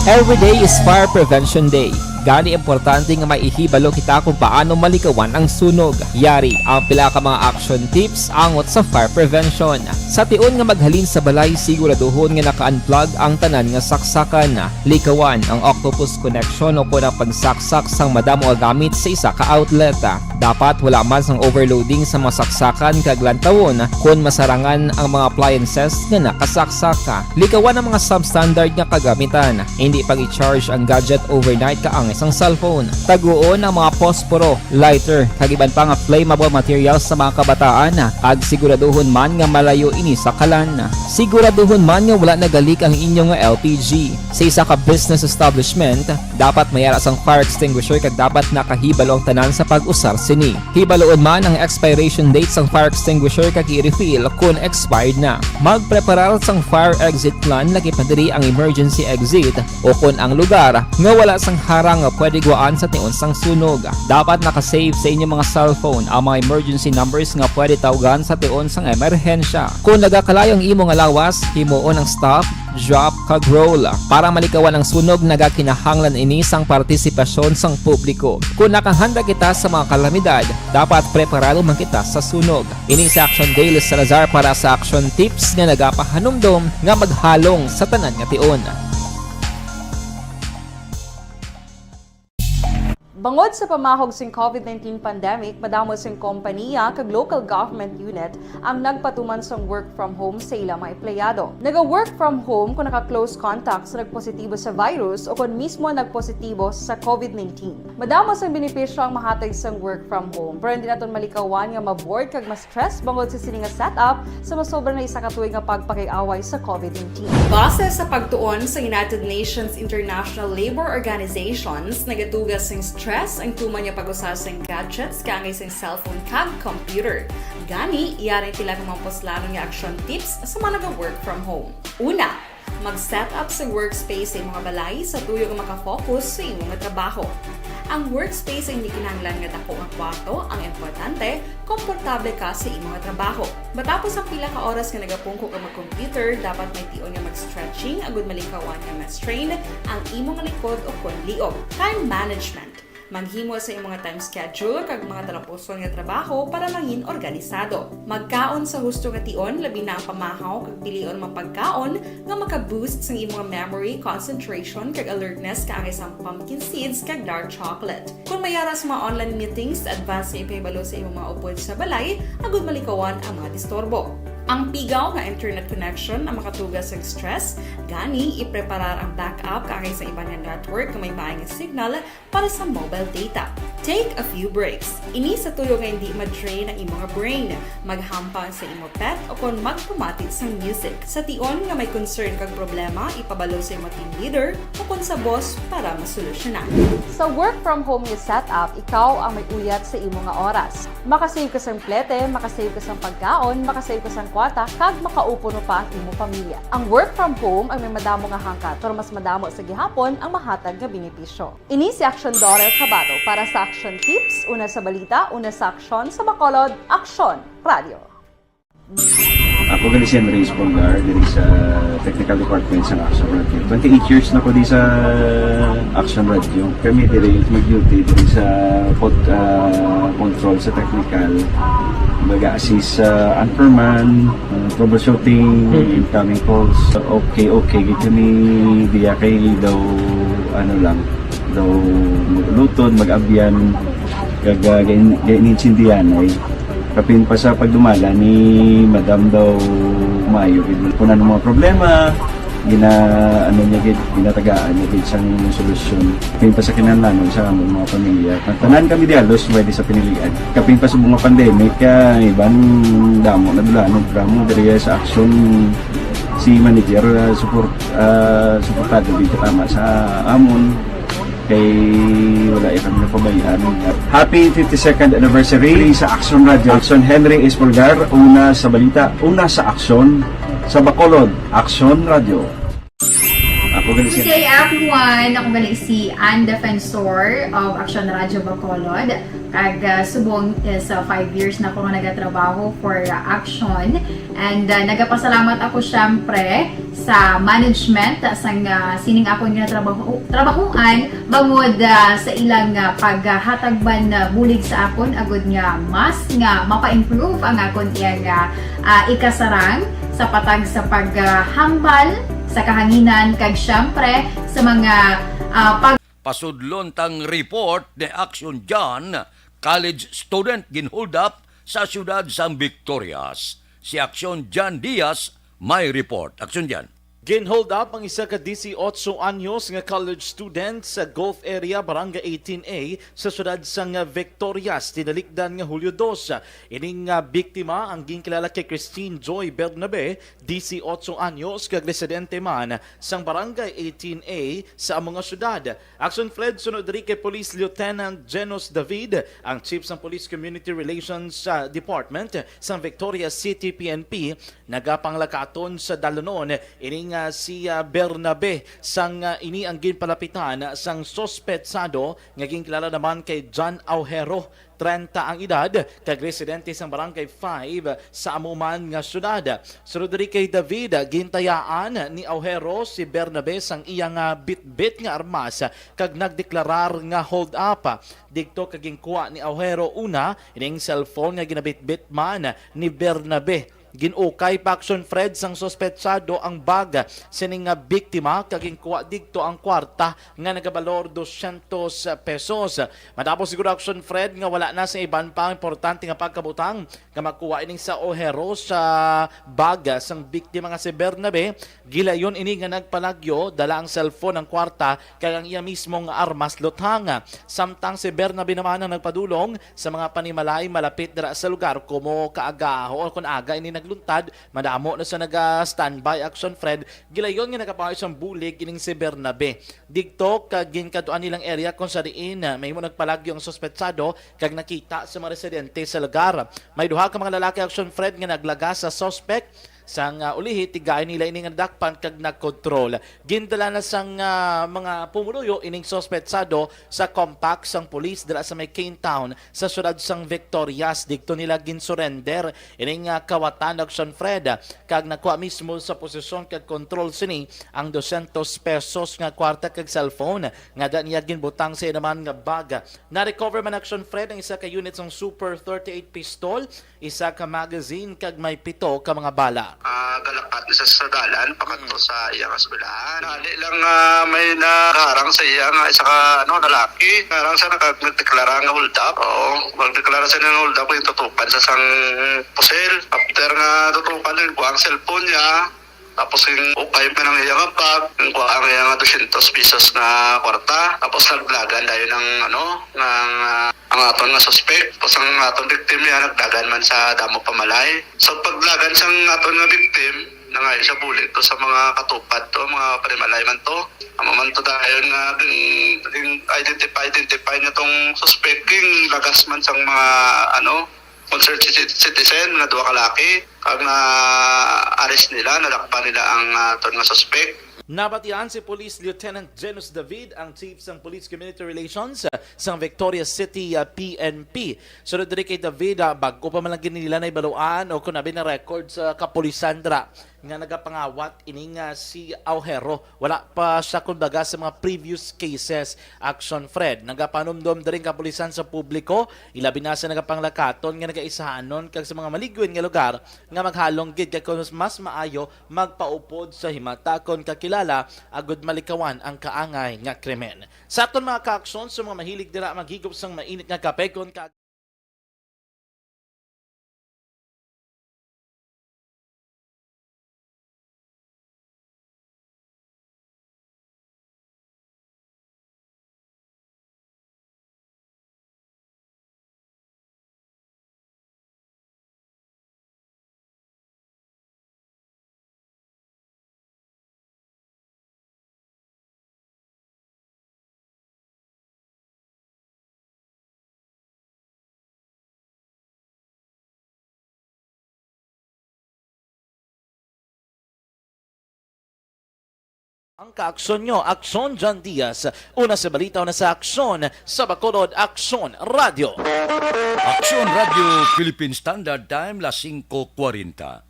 Every day is Fire Prevention Day. Gani, importante nga may ihibalo kita kung paano malikawan ang sunog. Yari ang pila ka mga action tips angot sa fire prevention. Sa tion nga maghalin sa balay, siguraduhon nga naka-unplug ang tanan nga saksakan. Likawan ang octopus connection o kon ang pagsaksak sang madamo nga gamit sa isa ka outlet. Dapat wala man sang overloading sa mga saksakan kag lantawon kon masarangan ang mga appliances nga nakasaksak. Likawan ang mga substandard nga kagamitan. Indi pag-i-charge ang gadget overnight kaangay sang cellphone. Taguon ang mga posporo, lighter, kag iban pa nga flammable materials sa mga kabataan, kag siguraduhon man nga malayo ini sa kalan. Siguraduhon man nga wala nagalik ang inyo nga L P G. Sa isa ka business establishment, dapat may ara sang fire extinguisher kag dapat nakahibalo ang tanan sa pag-usar sini. Hibaloon man ang expiration date sang fire extinguisher kag i-refill kon expired na. Magpreparar sang fire exit plan, lakip na diri ang emergency exit o kon ang lugar nga wala sang harang nga pwede gwaan sa tion sang sunog. Dapat naka-save sa inyo mga cellphone ang mga emergency numbers nga pwede tawgan sa tion sang emerhensya. Kon nagakalayo ang imo nga lawas, himuon ang stop, drop, kag roll. Para malikawan ang sunog, nagakinahanglan ini sang partisipasyon sang publiko. Kon nakahanda kita sa mga kalamidad, dapat preparado man kita sa sunog. Ini si Action Dale Salazar para sa Action Tips nga nagapahanumdom nga maghalong sa tanan nga tion. Bangod sa pamahog sing COVID nineteen pandemic, madamo sing kompaniya kag local government unit ang nagpatuman sang work from home sa ila mga empleyado. Naga-work from home kon naka-close contact sa nagpositibo sa virus o kon mismo nagpositibo sa COVID nineteen. Madamo sang benepisyo ang mahatag sang work from home, pero hindi naton malikawan nga ma-bored kag ma-stress bangod sa sini nga setup sa masobra na isa ka tuig nga pagpakig-away sa COVID nineteen. Base sa pagtuon sa United Nations International Labor Organizations, nagatuga sing stress ang tuman nga pag-usar sing gadgets kaangay sing cellphone kag computer. Gani, yari ang pila ka mga puslanon nga action tips sa mga naga-work from home. Una, mag-set up sa workspace sa imo nga balay sa tuyo nga maka-focus sa imo nga trabaho. Ang workspace ay hindi kinahanglan nga dako nga kwarto, ang importante, komportable ka sa imo nga trabaho. Matapos ang pila ka oras nga nagapungko ka mag-computer, dapat may tion nga mag-stretching agud malikawan nga ma-strain ang imo nga likod o kon liog. Time management. Maghimo sa imo nga time schedule kag mga talapuson nga trabaho para mangin organisado. Magkaon sa husto nga tion, labi na ang pamahaw kag pilion mga pagkaon nga maka-boost sang imo nga memory, concentration, kag alertness kaangay sang pumpkin seeds kag dark chocolate. Kon may ara sa mga online meetings, advance nga ipahibalo sa imo mga upod sa balay agud malikawan ang mga disturbo. Ang pigaw nga internet connection ang makatuga sa stress, gani ipreparar ang backup kaangay sa iban nga network nga may maay nga signal para sa mobile data. Take a few breaks. Ini sa tuyo nga hindi ma-drain ang imo nga brain. Maghampang sa imo pet o kon magpamati sang music. Sa tion nga may concern kag problema, ipabalo sa imo team leader o kon sa boss para masolusyonan. Sa work from home nga setup, ikaw ang may uyat sa imo nga oras. Makasave ka sang plete, makasave ka sang pagkaon, makasave ka sang kwarta, kag makaupo pa ang imo pamilya. Ang work from home ang may madamo nga hangkat, pero mas madamo sa gihapon ang mahatag nga benepisyo. Ini si Action Daughter Kabato para sa Action Tips, una sa balita, una sa aksyon, sa Bacolod, Aksyon Radio. Ako gali si Henry Espolgar, diri sa technical department sa Action Radio. Twenty-eight years na ko di sa Action Radio. Kami diri mag-duty diri sa pod-, ah, control sa technical. Mag-assist sa anchorman, ah, troubleshooting, incoming calls. Okay, okay, gid kami diya kay daw, ano lang, daw mag-ulutod, mag-abyan, kag, ah, gain-, gainintindihan ay. Kapin pa sa pagdumala ni Madam daw maayo gid. Kung ano mga problema, gina-, ano niya gid, ginatagaan niya gid sang solusyon. Kapin pa sa kinahanglanon sa among mga pamilya. Ang tanan kami di halos pwede sa pinilian. Kapin pa sa mga pandemic, ah, iban damo na dulanon, drama diri sa Action si manager, ah, support, ah, suportado gid tama sa amon. Kay wala ya kami napabayaan. Happy fifty-second anniversary sa Action Radio. Action Henry Espolgar, una sa balita, una sa aksyon, sa Bacolod, Action Radio. Ako gali si Good day, everyone. Ako gali si Ann Defensor of Action Radio Bacolod. Kag, ah, subong is, ah, five years na ako nga nagatrabaho for, ah, Action. And, ah, nagapasalamat ako, syempre, sa management, ah, sang, ah, sining akon nga trabaho, trabahuan, bangod, ah, sa ilang, ah, paghatag man, ah, bulig sa akon, agud nga mas nga mapa-improve ang akon iyang, ah, ah, ikasarang sa patag sa paghambal sa kahanginan, kag, syempre, sa mga, ah, pag- Pasudlon tang report ni Action John, college student ginhold up sa siyudad sang Victorias. Si Action John Diaz may report. Action John. Ginhold up ang isa ka disiotso anyos nga college student sa Gulf Area, Barangay eighteen A, sa siyudad sang Victorias, tinalikdan nga Hulyo dos. Ining, ah, biktima ang ginkilala kay Christine Joy Bernabe, disiotso anyos, kag residente man sang Barangay eighteen A sa amo nga siyudad. Action Fred, sunod diri kay Police Lieutenant Genos David, ang Chief sang Police Community Relations, ah, Department sang Victorias City P N P, nagapanglakaton sa dalanon ini nga si, ah, Bernabe, sang, ah, ini ang ginpalapitan sang suspetsado nga ginkilala naman kay John Aujero, trenta ang edad, kag residente sang Barangay five sa amo man nga siyudad. Sunod diri kay David, gintayaan ni Aujero si Bernabe sang iya nga bitbit nga armas kag nagdeklarar nga hold up. Digto kag ginkuha ni Aujero una ining cellphone nga ginabitbit man ni Bernabe. Gin-ukay pa, Action Fred, sang suspetsado ang bag sining nga biktima kag ginkuha digto ang kwarta nga nagabalor dosyentos pesos. Madamo siguro, Action Fred, nga wala na sa iban pa importante nga pagkabutang nga makuha ining sa Aujero sa bag sang biktima nga si Bernabe. Gilayon ini nga nagpalagyo, dala ang cellphone, ang kwarta, kag ang iya mismo nga armas luthang. Samtang si Bernabe naman ang nagpadulong sa mga panimalay malapit dira sa lugar, kumo kaaga o kon aga ini nagluntad, madamo na sa naga-standby, Action Fred. Gilayon nga nakapahaw sang bulig ining si Bernabe. Digto kag ginkadtuan nilang area kung sa diin, ah, mahimo nagpalagyo ang suspetsado kag nakita sa mga residente sa lugar. May duha ka mga lalaki, Action Fred, nga naglaga sa suspect. Sang, ah, ulihi, tigayon nila ini nga nadakpan kag nagkontrol. Gindala na sang, ah, mga pumuluyo ining suspetsado sa compact sang pulis dira sa may Cane Town sa siyudad sang Victorias. Digto nila ginsurrender ining, ah, kawatan, Action Fred, kag nakuha mismo sa posesyon kag kontrol sini ang dosyentos pesos nga kwarta kag cellphone nga da niya ginbutang sa iya naman nga bag. Na-recover man, Action Fred, ang isa ka unit sang Super thirty-eight pistol, isa ka magazine, kag may pito ka mga bala. Ah, galakat na siya sa dalan, pakadto Mm. sa iyang eskwelahan. Nali lang nga may naharang sa iya nga isa ka, ano, lalaki. Harang siya nakag-, nagdeklara nga hold up. Oo, magdeklara siya nga hold up, yung tutukan sa sang pusil. After nga tutukan, yung kuha ang cellphone niya. Tapos yung ukay pa ng iya nga bag, yung kuha ang iya nga dosyentos pesos nga kwarta. Tapos naglagan dayon ang, ano, ng, ah, ang aton nga suspect. Tapos ang aton victim niya naglagan man sa damo pamalay. So paglagan sang aton nga victim, nangayo siya bulig to sa mga katupad to, mga panimalay man to. Amo man to dayon nga gin-, gin-, identify, identify niya tong suspect, king lagas man sang mga, ano, concerned citi-, citizen nga duha ka laki, kag na-arrest nila, nadakpan nila ang, ah, aton nga suspect. Nabatian si Police Lieutenant Genus David, ang Chief sang Police Community Relations, ah, sang Victoria City, ah, P N P. Sunod diri kay David, ah, bag-o pa man lang gid nila nahibaluan o kung abi na record sa kapulisan dira nga nagapangawat ini nga si Aujero. Wala pa siya, kumbaga, sa mga previous cases, Action Fred. Nagapanumdom diri ang kapulisan sa publiko, ilabi na sa nagapanglakaton nga nagaisahanon kag sa mga maligwin nga lugar nga maghalong gid kay kung mas maayo magpaupod sa himata kon kakilala agud malikawan ang kaangay nga krimen. Sa aton mga kaaksyon, sa mga mahilig dira maghigop sang mainit nga kape kon ka- Ang kaaksyon nyo, Aksyon John Diaz. Una sa balita, una sa aksyon sa Bacolod, Aksyon Radyo. Aksyon Radyo Philippine Standard Time, las singko kwarenta.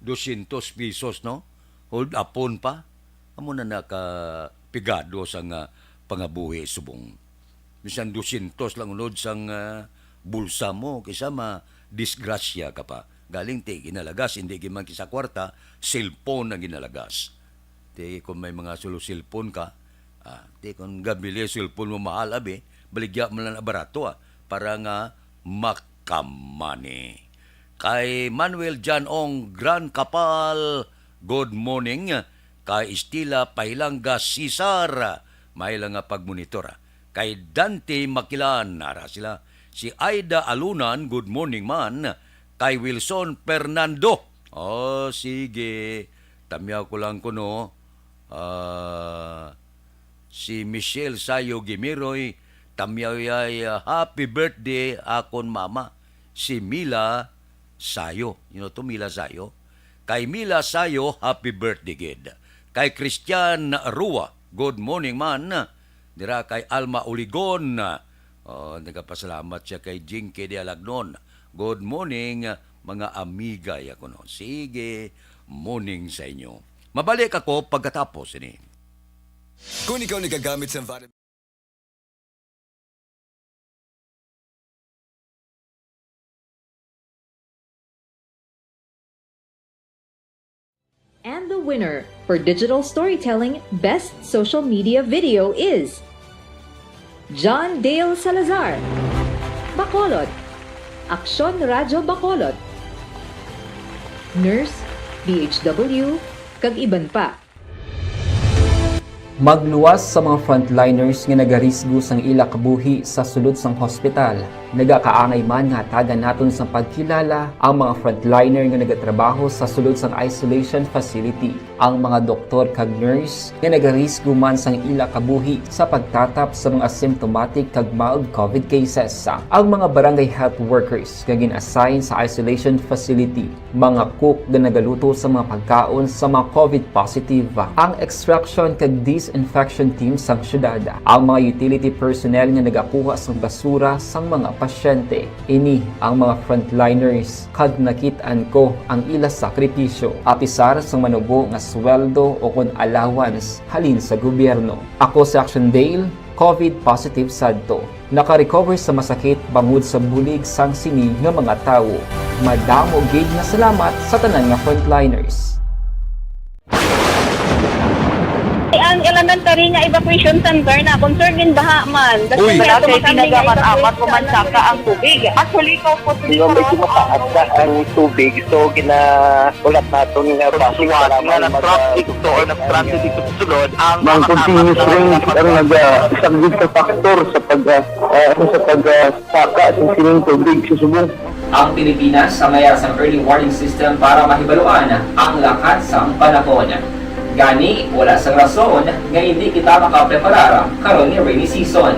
Dosyentos pesos, no? Hold upon pa. Amo na nakapigado sa nga pangabuhi subong. Bisan dosyentos lang unod sang, ah, bulsa mo, kisa ma-disgrasya ka pa. Galing ti ginalagas, hindi gid man kisa kwarta, cellphone ang ginalagas. Ti kung may mga sulo cellphone ka, ah, ti kung gabili cellphone mo mahal, abi, baligya mo lang na barato, ah, para nga makamani. Kay Manuel John Ong Gran Kapal, good morning. Kay Estila Pahilanga Cesar, may lang nga pagmonitor. Kay Dante Makilan, ara sila. Si Aida Alunan, good morning man. Kay Wilson Fernando. Oh, sige. Tamyaw ko lang kuno. Ah, si Michelle Sayo Gimiroy, tamyaw yay, ah, happy birthday akon mama. Si Mila Sayo. You know to, Mila Sayo? Kay Mila Sayo, happy birthday gid. Kay Christian Rua, good morning man. Dira kay Alma Uligon. Oh, nagapasalamat siya kay Jinky de Alagnon. Good morning, mga amiga ya kuno. Sige, morning sa inyo. Mabalik ako pagkatapos ini. Kung ikaw nagagamit sa vitamin And the winner for Digital Storytelling Best Social Media Video is John Dale Salazar, Bacolod, Aksyon Radyo Bacolod, Nurse, D H W, kag iban pa. Magluwas sa mga frontliners nga nagarisgo sang ila kabuhi sa sulod sang hospital. Nagakaangay man nga hatagan naton sang pagkilala ang mga frontliner nga nagatrabaho sa sulod sang isolation facility. Ang mga doktor kag nurse nga nagarisgo man sang ila kabuhi sa pagtatap sa mga symptomatic kag mild COVID cases. Ang mga barangay health workers nga gin-assign sa isolation facility, mga cook nga nagaluto sa mga pagkaon sa mga COVID positive, ang extraction kag disinfection team sang syudad, ang mga utility personnel nga nagakuha sang basura sang mga pasyente. Ini ang mga frontliners kag nakit-an ko ang ila sakripisyo, apisar sang manubo nga sweldo o kon allowance halin sa gobyerno. Ako si Action Dale, COVID positive sadto. Naka-recover sa masakit bangod sa bulig sang sini nga mga tawo. Madamo gid nga salamat sa tanan nga frontliners. Ang elementary nga evacuation center na concern in baha man. Uy! Wala kay ginagamit-amat ko man saka ang tubig. Actually, ko po. Medyo mataas na ang tubig, so gina Ulat naton nga bus nga nag-traffic to or nag-transit dito sa sulod ang Ang continuous rain ang nagasaglit sa factor sa pag ah, ah, sa pag ah, saka sa sining tubig sa subong. Ang Pilipinas ang mayara sang early warning system para mahibaluan ang lakat sang panahon. Gani, wala sang rason nga indi kita makapreparar karon ni rainy season.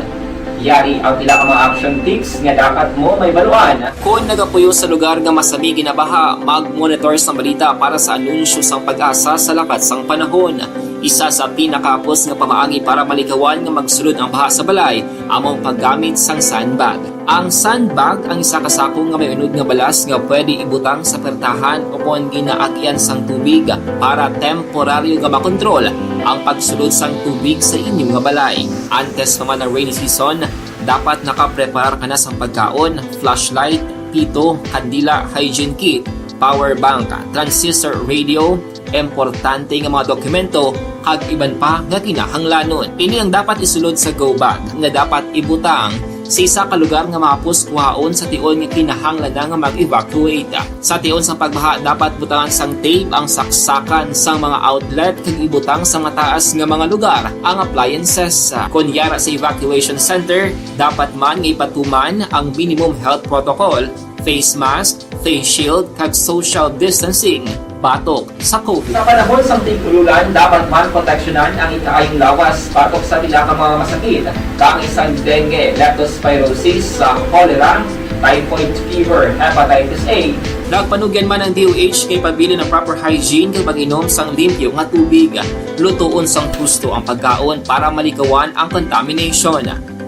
Yari ang pila ka mga action tips nga dapat mo mahibaluan. Kon nagapuyo sa lugar nga masami ginabaha, mag-monitor sang balita para sa anunsyo sang PAGASA sa lakat sang panahon. Isa sa pinakahapos nga pamaagi para malikawan nga magsulod ang baha sa balay amo ang paggamit sang sandbag. Ang sandbag ang isa ka sako nga may unod nga balas nga pwede ibutang sa pertahan o kon ginaagyan sang tubig para temporaryo nga makontrol ang pagsulod sang tubig sa inyo nga balay. Antes pa man ang rainy season, dapat nakapreparar ka na sang pagkaon, flashlight, pito, kandila, hygiene kit, power bank, transistor radio, importante nga mga dokumento, kag iban pa nga kinahanglanon. Ini ang dapat isulod sa go bag nga dapat ibutang sa isa ka lugar nga mahapos kuhaon sa tion nga kinahanglan na nga mag-evacuate. Sa tion sang pagbaha, dapat butangan sang tape ang saksakan sang mga outlet kag ibutang sa mataas nga mga lugar ang appliances. Kon yara sa evacuation center, dapat man nga ipatuman ang minimum health protocol, face mask, face shield, kag social distancing batok sa COVID. Sa panahon sang tig-ululan, dapat man proteksyonan ang ikaayong lawas batok sa pila ka mga masakit, kaangay sang dengue, leptospirosis, sa cholera, typhoid fever, hepatitis A. Nagpanugyan man ang D O H kay pabilin ang proper hygiene kag pag-inom sang limpyo nga tubig. Lutoon sang husto ang pagkaon para malikawan ang contamination.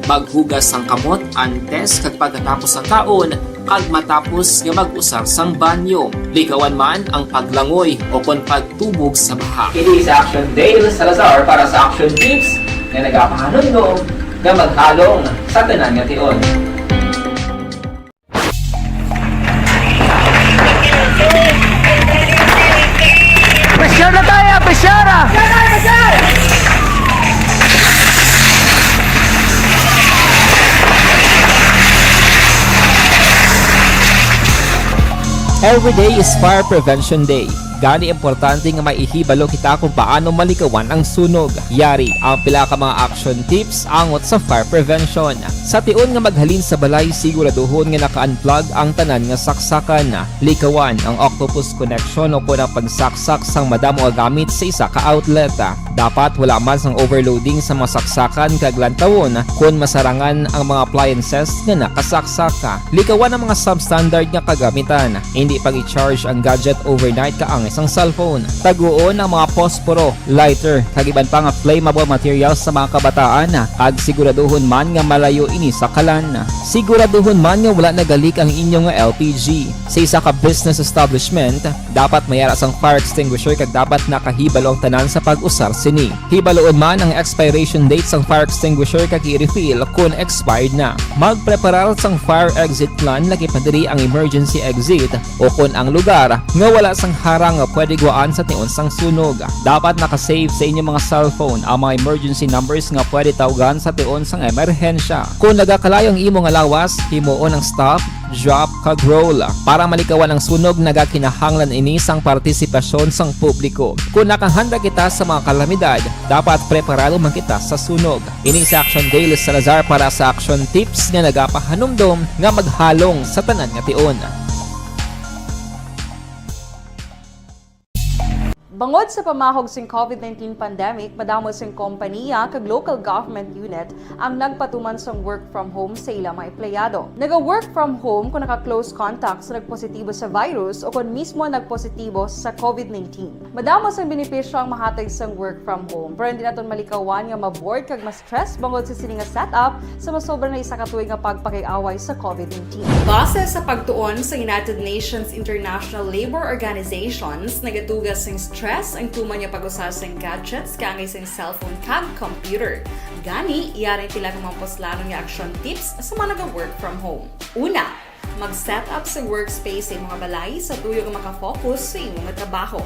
Maghugas sang kamot antes kag pagkatapos sang kaon kag matapos nga mag-usar sang banyo. Likawan man ang paglangoy o kon pagtubog sa baha. Kini si Action Dale Salazar para sa Action Tips nga nagapahanumdom nga maghalong sa tanan nga tion. Pressure na tayo! Pressure! Every day is Fire Prevention Day. Gani, importante nga maihibalo kita kung paano malikawan ang sunog. Yari ang pila ka mga action tips angot sa fire prevention. Sa tion nga maghalin sa balay, siguraduhon nga naka-unplug ang tanan nga saksakan. Likawan ang octopus connection o kon ang pagsaksak sang madamo nga gamit sa isa ka outlet. Dapat wala man sang overloading sa mga saksakan kag lantawon kon masarangan ang mga appliances nga nakasaksak. Likawan ang mga substandard nga kagamitan. Indi pag-i-charge ang gadget overnight kaangay sang cellphone. Taguon ang mga posporo, lighter, kag iban pa nga flammable materials sa mga kabataan, kag siguraduhon man nga malayo ini sa kalan. Siguraduhon man nga wala nagalik ang inyo nga L P G. Sa isa ka business establishment, dapat may ara sang fire extinguisher kag dapat nakahibalo ang tanan sa pag-usar sini. Hibaloon man ang expiration date sang fire extinguisher kag i-refill kon expired na. Magpreparar sang fire exit plan, lakip na diri ang emergency exit o kon ang lugar nga wala sang harang nga pwede guwaan sa tion sang sunog. Dapat naka-save sa inyo mga cellphone ang mga emergency numbers nga pwede tawgan sa tion sang emerhensya. Kon nagakalayo ang imo nga lawas, himuon ang stop, drop, kag roll. Para malikawan ang sunog, nagakinahanglan ini sang partisipasyon sang publiko. Kon nakahanda kita sa mga kalamidad, dapat preparado man kita sa sunog. Ini si Action Dale Salazar para sa Action Tips nga nagapahanumdom nga maghalong sa tanan nga tion. Bangod sa pamahog sing COVID nineteen pandemic, madamo sing kompaniya kag local government unit ang nagpatuman sang work from home sa ila mga empleyado. Naga-work from home kung naka-close contact sa nagpositibo sa virus o kon mismo nagpositibo sa COVID nineteen. Madamo sang benepisyo ang mahatag sang work from home, pero hindi naton malikawan nga ma-bored kag ma-stress bangod sa sini nga setup sa masobra na isa ka tuig nga pagpakig-away sa COVID nineteen. Base sa pagtuon sa United Nations International Labour Organizations, nagatuga sing stress ang tuman nga pag-usa sing gadgets kaangay sing cellphone kag computer. Gani, yari ang pila ka mga puslanon nga action tips sa mga naga-work from home. Una, mag-set up sa workspace sa imo nga balay sa tuyo nga makafocus sa imo nga trabaho.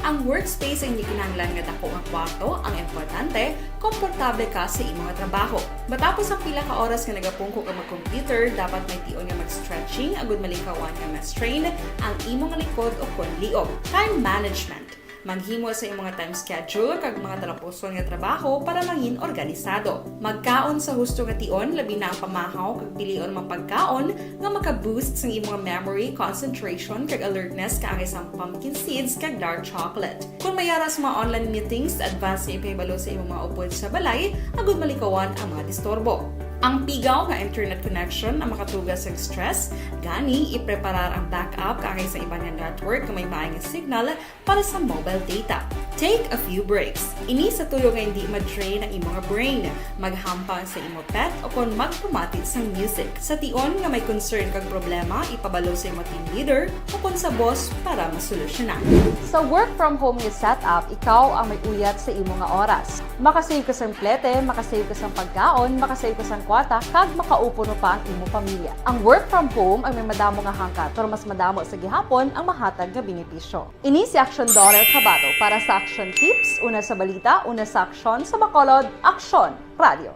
Ang workspace ang hindi kinahanglan nga dako nga kwarto, ang importante, komportable ka sa imo nga trabaho. Matapos ang pila ka oras nga nagapungko ka mag-computer, dapat may tion nga mag-stretching agud malikawan nga ma-strain ang imo nga likod o kon liog. Time management. Maghimo sa imo nga time schedule kag mga talapuson nga trabaho para mangin organisado. Magkaon sa husto nga tion, labi na ang pamahaw, kag pilion ang mga pagkaon nga maka-boost sang imo nga memory, concentration, kag alertness, kaangay sang pumpkin seeds kag dark chocolate. Kon may ara sa mga online meetings, advance nga ipahibalo sa imo mga upod sa balay agud malikawan ang mga disturbo. Ang pigaw nga internet connection ang makatuga sa stress, gani ipreparar ang backup kaangay sa iban nga network nga may maay nga signal para sa mobile data. Take a few breaks. Ini sa tuyo nga hindi ma-drain ang imo nga brain. Maghampang sa imo pet o kon magpamati sang music. Sa tion nga may concern kag problema, ipabalo sa imo team leader o kon sa boss para masolusyonan. Sa work from home nga setup, ikaw ang may uyat sa imo nga oras. Makasave ka sang plete, makasave ka sang pagkaon, makasave ka sang kwarta, kag makaupo no pa ang imo pamilya. Ang work from home ay may madamo nga hangkat, pero mas madamo sa gihapon ang mahatag nga benepisyo. Ini si Action Daughter Kabato para sa Action Tips, una sa balita, una sa aksyon, sa Bacolod, Aksyon Radio.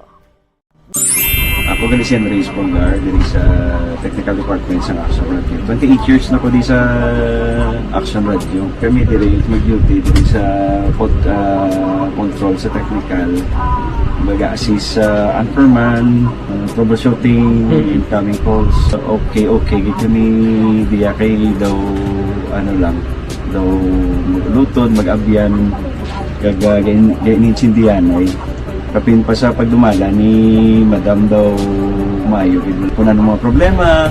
Ako gali si Andres Polgar, diri sa Technical Department sa Action Radio. Twenty-eight years na ko di sa Action Radio. Kami diri mag-duty diri sa pod, ah, control sa technical. Baga assist sa anchorman, ah, troubleshooting, incoming calls. Okay, okay, gid kami diya kay daw, ano lang, daw mag-ulutod, mag-abyan, kag, ah, gain-, gainintindihan ay. Kapin pa sa pagdumala ni Madam daw maayo gid. Kung ano mga problema,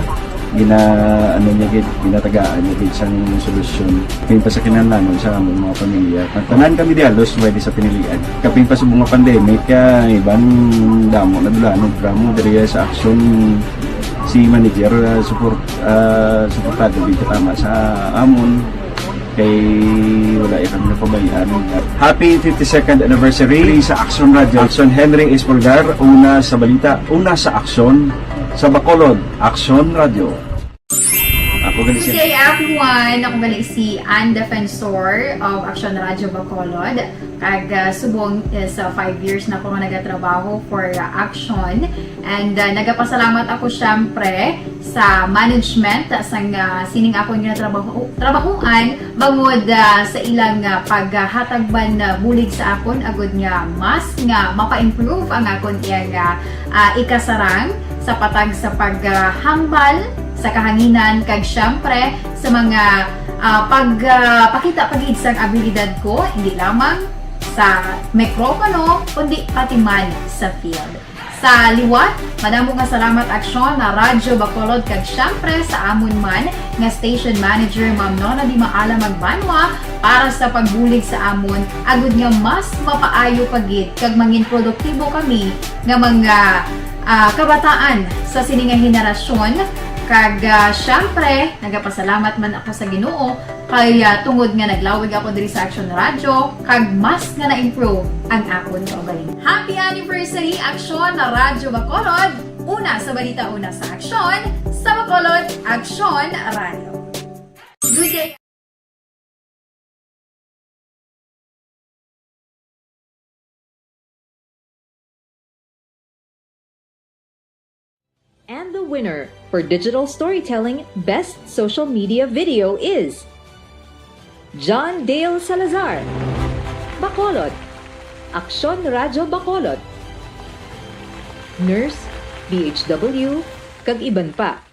gina-, ano niya gid, ginatagaan niya gid sang solusyon. Kapin pa sa kinahanglanon sa amon mga pamilya. Ang tanan kami di halos pwede sa pinilian. Kapin pa sa mga pandemic, kaya iban damo na dulanon, pero mo diri sa aksyon si manager, ah, support, ah, suportado gid katama sa amon. Kay wala ya kami napabayaan. Happy fifty-second anniversary sa Action Radio. Action Henry Espolgar, una sa balita, una sa aksyon, sa Bacolod, Action Radio. Ako gali si J F one, ako gali si Ann Defensor of Action Radio Bacolod. Kag, ah, subong is, ah, five years na ako nga nagatrabaho for, ah, Action. And, ah, nagapasalamat ako, syempre, sa management sang, ah, sining akon nga trabaho, trabahoan bangod, ah, sa ilang, ah, paghatag man, ah, bulig sa akon agud nga mas nga mapa-improve ang akon iyang, ah, ah, ikasarang sa patag sa paghambal sa kahanginan kag syempre sa mga, ah, pag, ah, pakita pa gid sang abilidad ko, hindi lamang sa mikropono, kundi pati man sa field. Sa liwat, madamo nga salamat Aksyon na Radyo Bacolod kag syempre sa amon man nga station manager, Ma'am Nona Di Maala Magbanwa, para sa pagbulig sa amon, agud nga mas mapaayo pa gid kag mangin produktibo kami nga mga, ah, kabataan sa sini nga henerasyon. Kag, ah, syempre, nagapasalamat man ako sa Ginoo kay, ah, tungod nga naglawig ako diri sa Action Radio, kag mas nga na-improve ang akon kaugalingon. Happy anniversary, Action Radyo Bacolod! Una sa balita, una sa aksyon, sa Bacolod, Action Radio. Good day. And the winner for Digital Storytelling Best Social Media Video is John Dale Salazar, Bacolod, Aksyon Radyo Bacolod, Nurse, D H W, kag iban pa.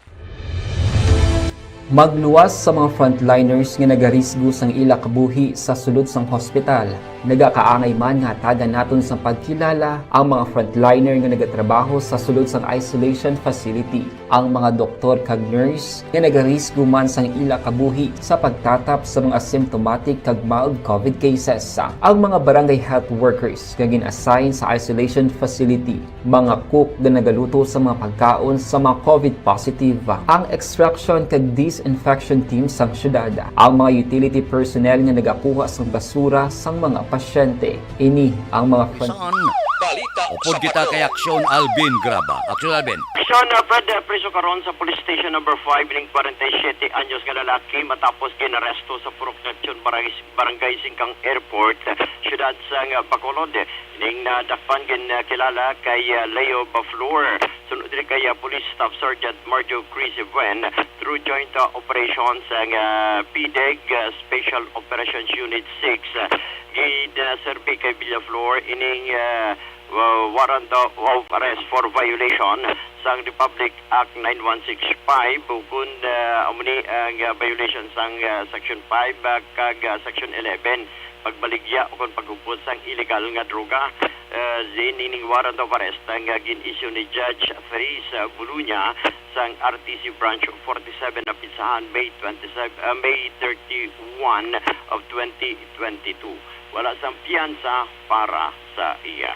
Magluwas sa mga frontliners nga nagarisgo sang ila kabuhi sa sulod sang hospital. Nagakaangay man nga hatagan naton sang pagkilala ang mga frontliner nga nagatrabaho sa sulod sang isolation facility, ang mga doktor kag nurse nga nagarisgo man sang ila kabuhi sa pagtatap sa mga symptomatic kag mild covid cases, ang mga barangay health workers nga gin-assign sa isolation facility, mga cook nga nagaluto sa mga pagkaon sa mga covid positive, ang extraction kag disinfection team sang syudad, ang mga utility personnel nga nagakuha sang basura sang mga pasyente. Ini ang mga fran- Aksyon, balita. Upod sa kita kay Aksyon Alvin Graba. Aksyon Alvin. Aksyon, uh, Fred, uh, priso karon sa Police Station Number Five ning forty-seven anyos nga lalaki matapos ginaresto sa Purok Nacion, Barangay, Barangay Singkang Airport, siyudad sang, uh, Bacolod. Ning nadakpan gin, uh, kilala kay, uh, Leo Baflor. Sunod diri kay, uh, Police Staff Sergeant Marjo Chris Buen, through joint, uh, operation sang, uh, PDEG, uh, Special Operations Unit six, uh, ginaserbi kay Villaflor ining, uh, uh, warrant of arrest for violation sang Republic Act nine one six five, ukon, uh, amo ni ang, uh, violation sang, uh, Section five, uh, kag, uh, Section eleven, pagbaligya ukon paghupot sang illegal nga droga. Ah, sin ining warrant of arrest nga gin-issue ni Judge Therese Buluña sang R T C Branch forty-seven na petsahan May twenty-seven, ah, May thirty-one of twenty twenty-two. Wala sang piyansa para sa iya.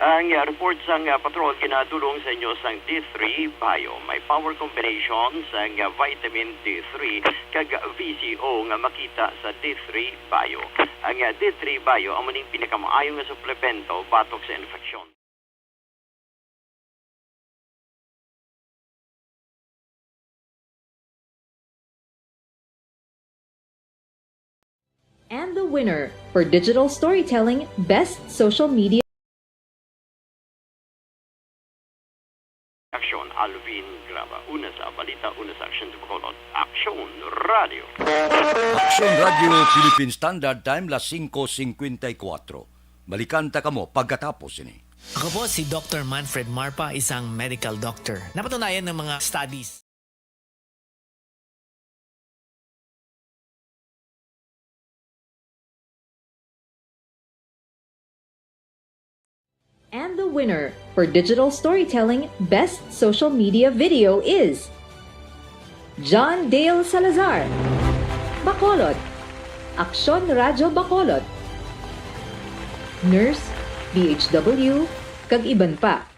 Ang, ah, report sang, ah, patrol ginadulong sa inyo sang D three Bio. May power combination sang, ah, vitamin D three kag V C O nga makita sa D three Bio. Ang, ah, D three Bio amo ning pinakamaayo nga suplemento batok sa infeksyon. And the winner for digital storytelling, best social media. Aksyon, Alvin Graba. Una sa balita, una sa aksyon sa Bacolod. Aksyon Radio. Aksyon Radio Philippine Standard Time, las singko singkwenta y kuwatro. Balikan ta kamo pagkatapos ini. Ako po si Doctor Manfred Marpa, isang medical doctor. Napatunayan ng mga studies. And the winner for digital storytelling best social media video is John Dale Salazar, Bacolod, Aksyon Radyo Bacolod, Nurse, D H W, kag iban pa.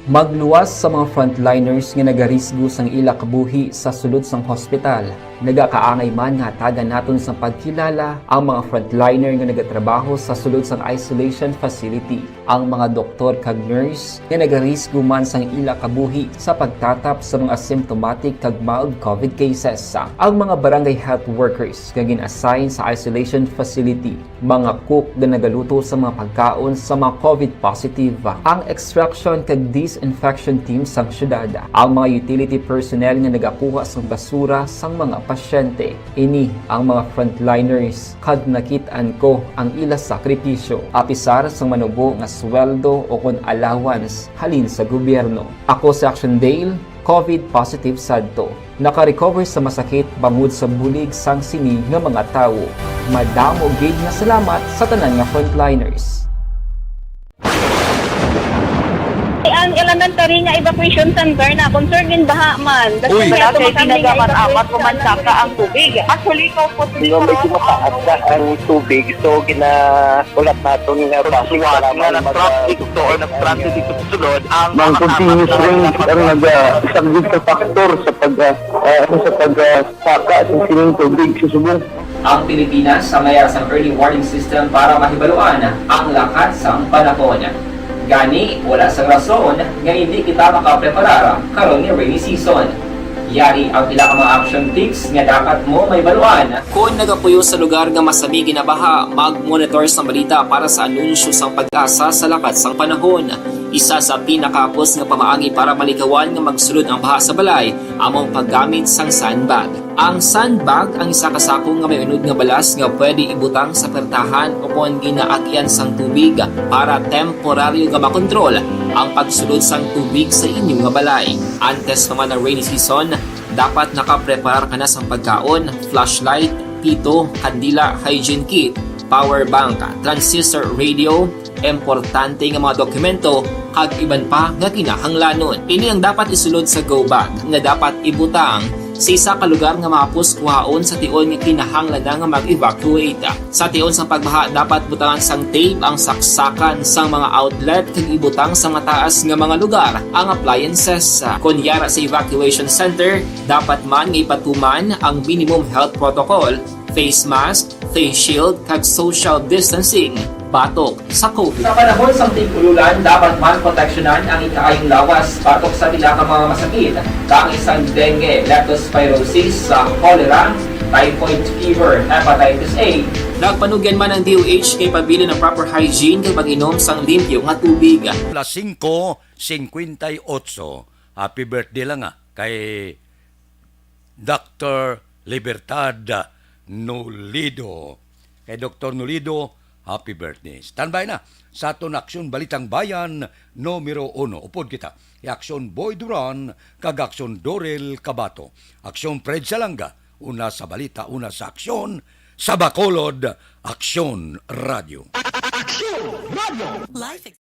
Magluwas sa mga frontliners nga nagarisgo sang ila kabuhi sa sulod sang hospital, nagakaangay man nga hatagan naton sang pagkilala ang mga frontliner nga nagatrabaho sa sulod sang isolation facility, ang mga doktor kag nurse nga nagarisgo man sang ila kabuhi sa pagtatap sa mga symptomatic kag mild covid cases, ang mga barangay health workers nga gin-assign sa isolation facility, mga cook nga nagaluto sa mga pagkaon sa mga covid positive, ang extraction kag disinfection team sang syudad, ang mga utility personnel nga nagakuha sang basura sang mga pasyente. Ini ang mga frontliners, kag nakit-an ko ang ila sakripisyo, apisar sang manubo nga sweldo o kon allowance halin sa gobyerno. Ako si Action Dale, covid positive sadto. Naka-recover sa masakit bangod sa bulig sang sini nga mga tawo. Madamo gid nga salamat sa tanan nga frontliners. Ang elementary nga evacuation center na concern gid baha man. Uy. Wala kay ginagamit-amat ko man saka ang tubig. Actually, ko po. Medyo mataas na ang tubig, so gina-, ulat naton nga base nga nag-traffic to or nag-transit dito sa sulod ang mga continuous rain ang naga-, isa gid ka factor sa pag, ah, ah, sa pag, ah, saka sa sining tubig sa subong. Ang Pilipinas ang mayara sang early warning system para mahibaluan ang lakat sang panahon. Gani, wala sang rason nga hindi kita makapreparar karon nga rainy season. Yari ang pila ka mga action tips nga dapat mo mahibaluan. Kon nagapuyo sa lugar nga masami ginabaha, mag-monitor sang balita para sa anunsyo sang PAGASA sa lakat sang panahon. Isa sa pinakahapos nga pamaagi para malikawan nga magsulod ang baha sa balay amo ang paggamit sang sandbag. Ang sandbag ang isa ka sako nga may unod nga balas nga pwede ibutang sa pertahan o kon ginaagian sang tubig para temporaryo nga makontrol ang pagsulod sang tubig sa inyo nga balay. Antes pa man ang rainy season, dapat nakapreparar ka na sang pagkaon, flashlight, pito, kandila, hygiene kit, power bank, transistor radio, importante nga mga dokumento, kag iban pa nga kinahanglanon. Ini ang dapat isulod sa go bag nga dapat ibutang sa isa ka lugar nga mahapos kuhaon sa tion nga kinahanglan na nga mag-evacuate. Sa tion sang pagbaha, dapat butangan sang tape ang saksakan sang mga outlet kag ibutang sa mataas nga mga lugar ang appliances. Kon yara sa evacuation center, dapat man nga ipatuman ang minimum health protocol, face mask, face shield, kag social distancing batok sa covid. Sa panahon sang tig-ululan, dapat man proteksyonan ang ikaayong lawas batok sa pila ka mga masakit, kaangay sang dengue, leptospirosis, sa cholera, typhoid fever, hepatitis A. Nagpanugyan man ang D O H kay pabilin ang proper hygiene kag pag-inom sang limpyo nga tubig. Las singko singkwenta y otso. Happy birthday lang, ah, kay Doctor Libertad Nolido. Kay Doctor Nolido, happy birthday. Standby na sa aton Aksyon Balitang Bayan numero uno. Upod kita kay Aksyon Boy Duran kag Aksyon Dorel Cabato. Aksyon Fred Salanga, una sa balita, una sa aksyon, sa Bacolod, Aksyon Radio. Radyo. Life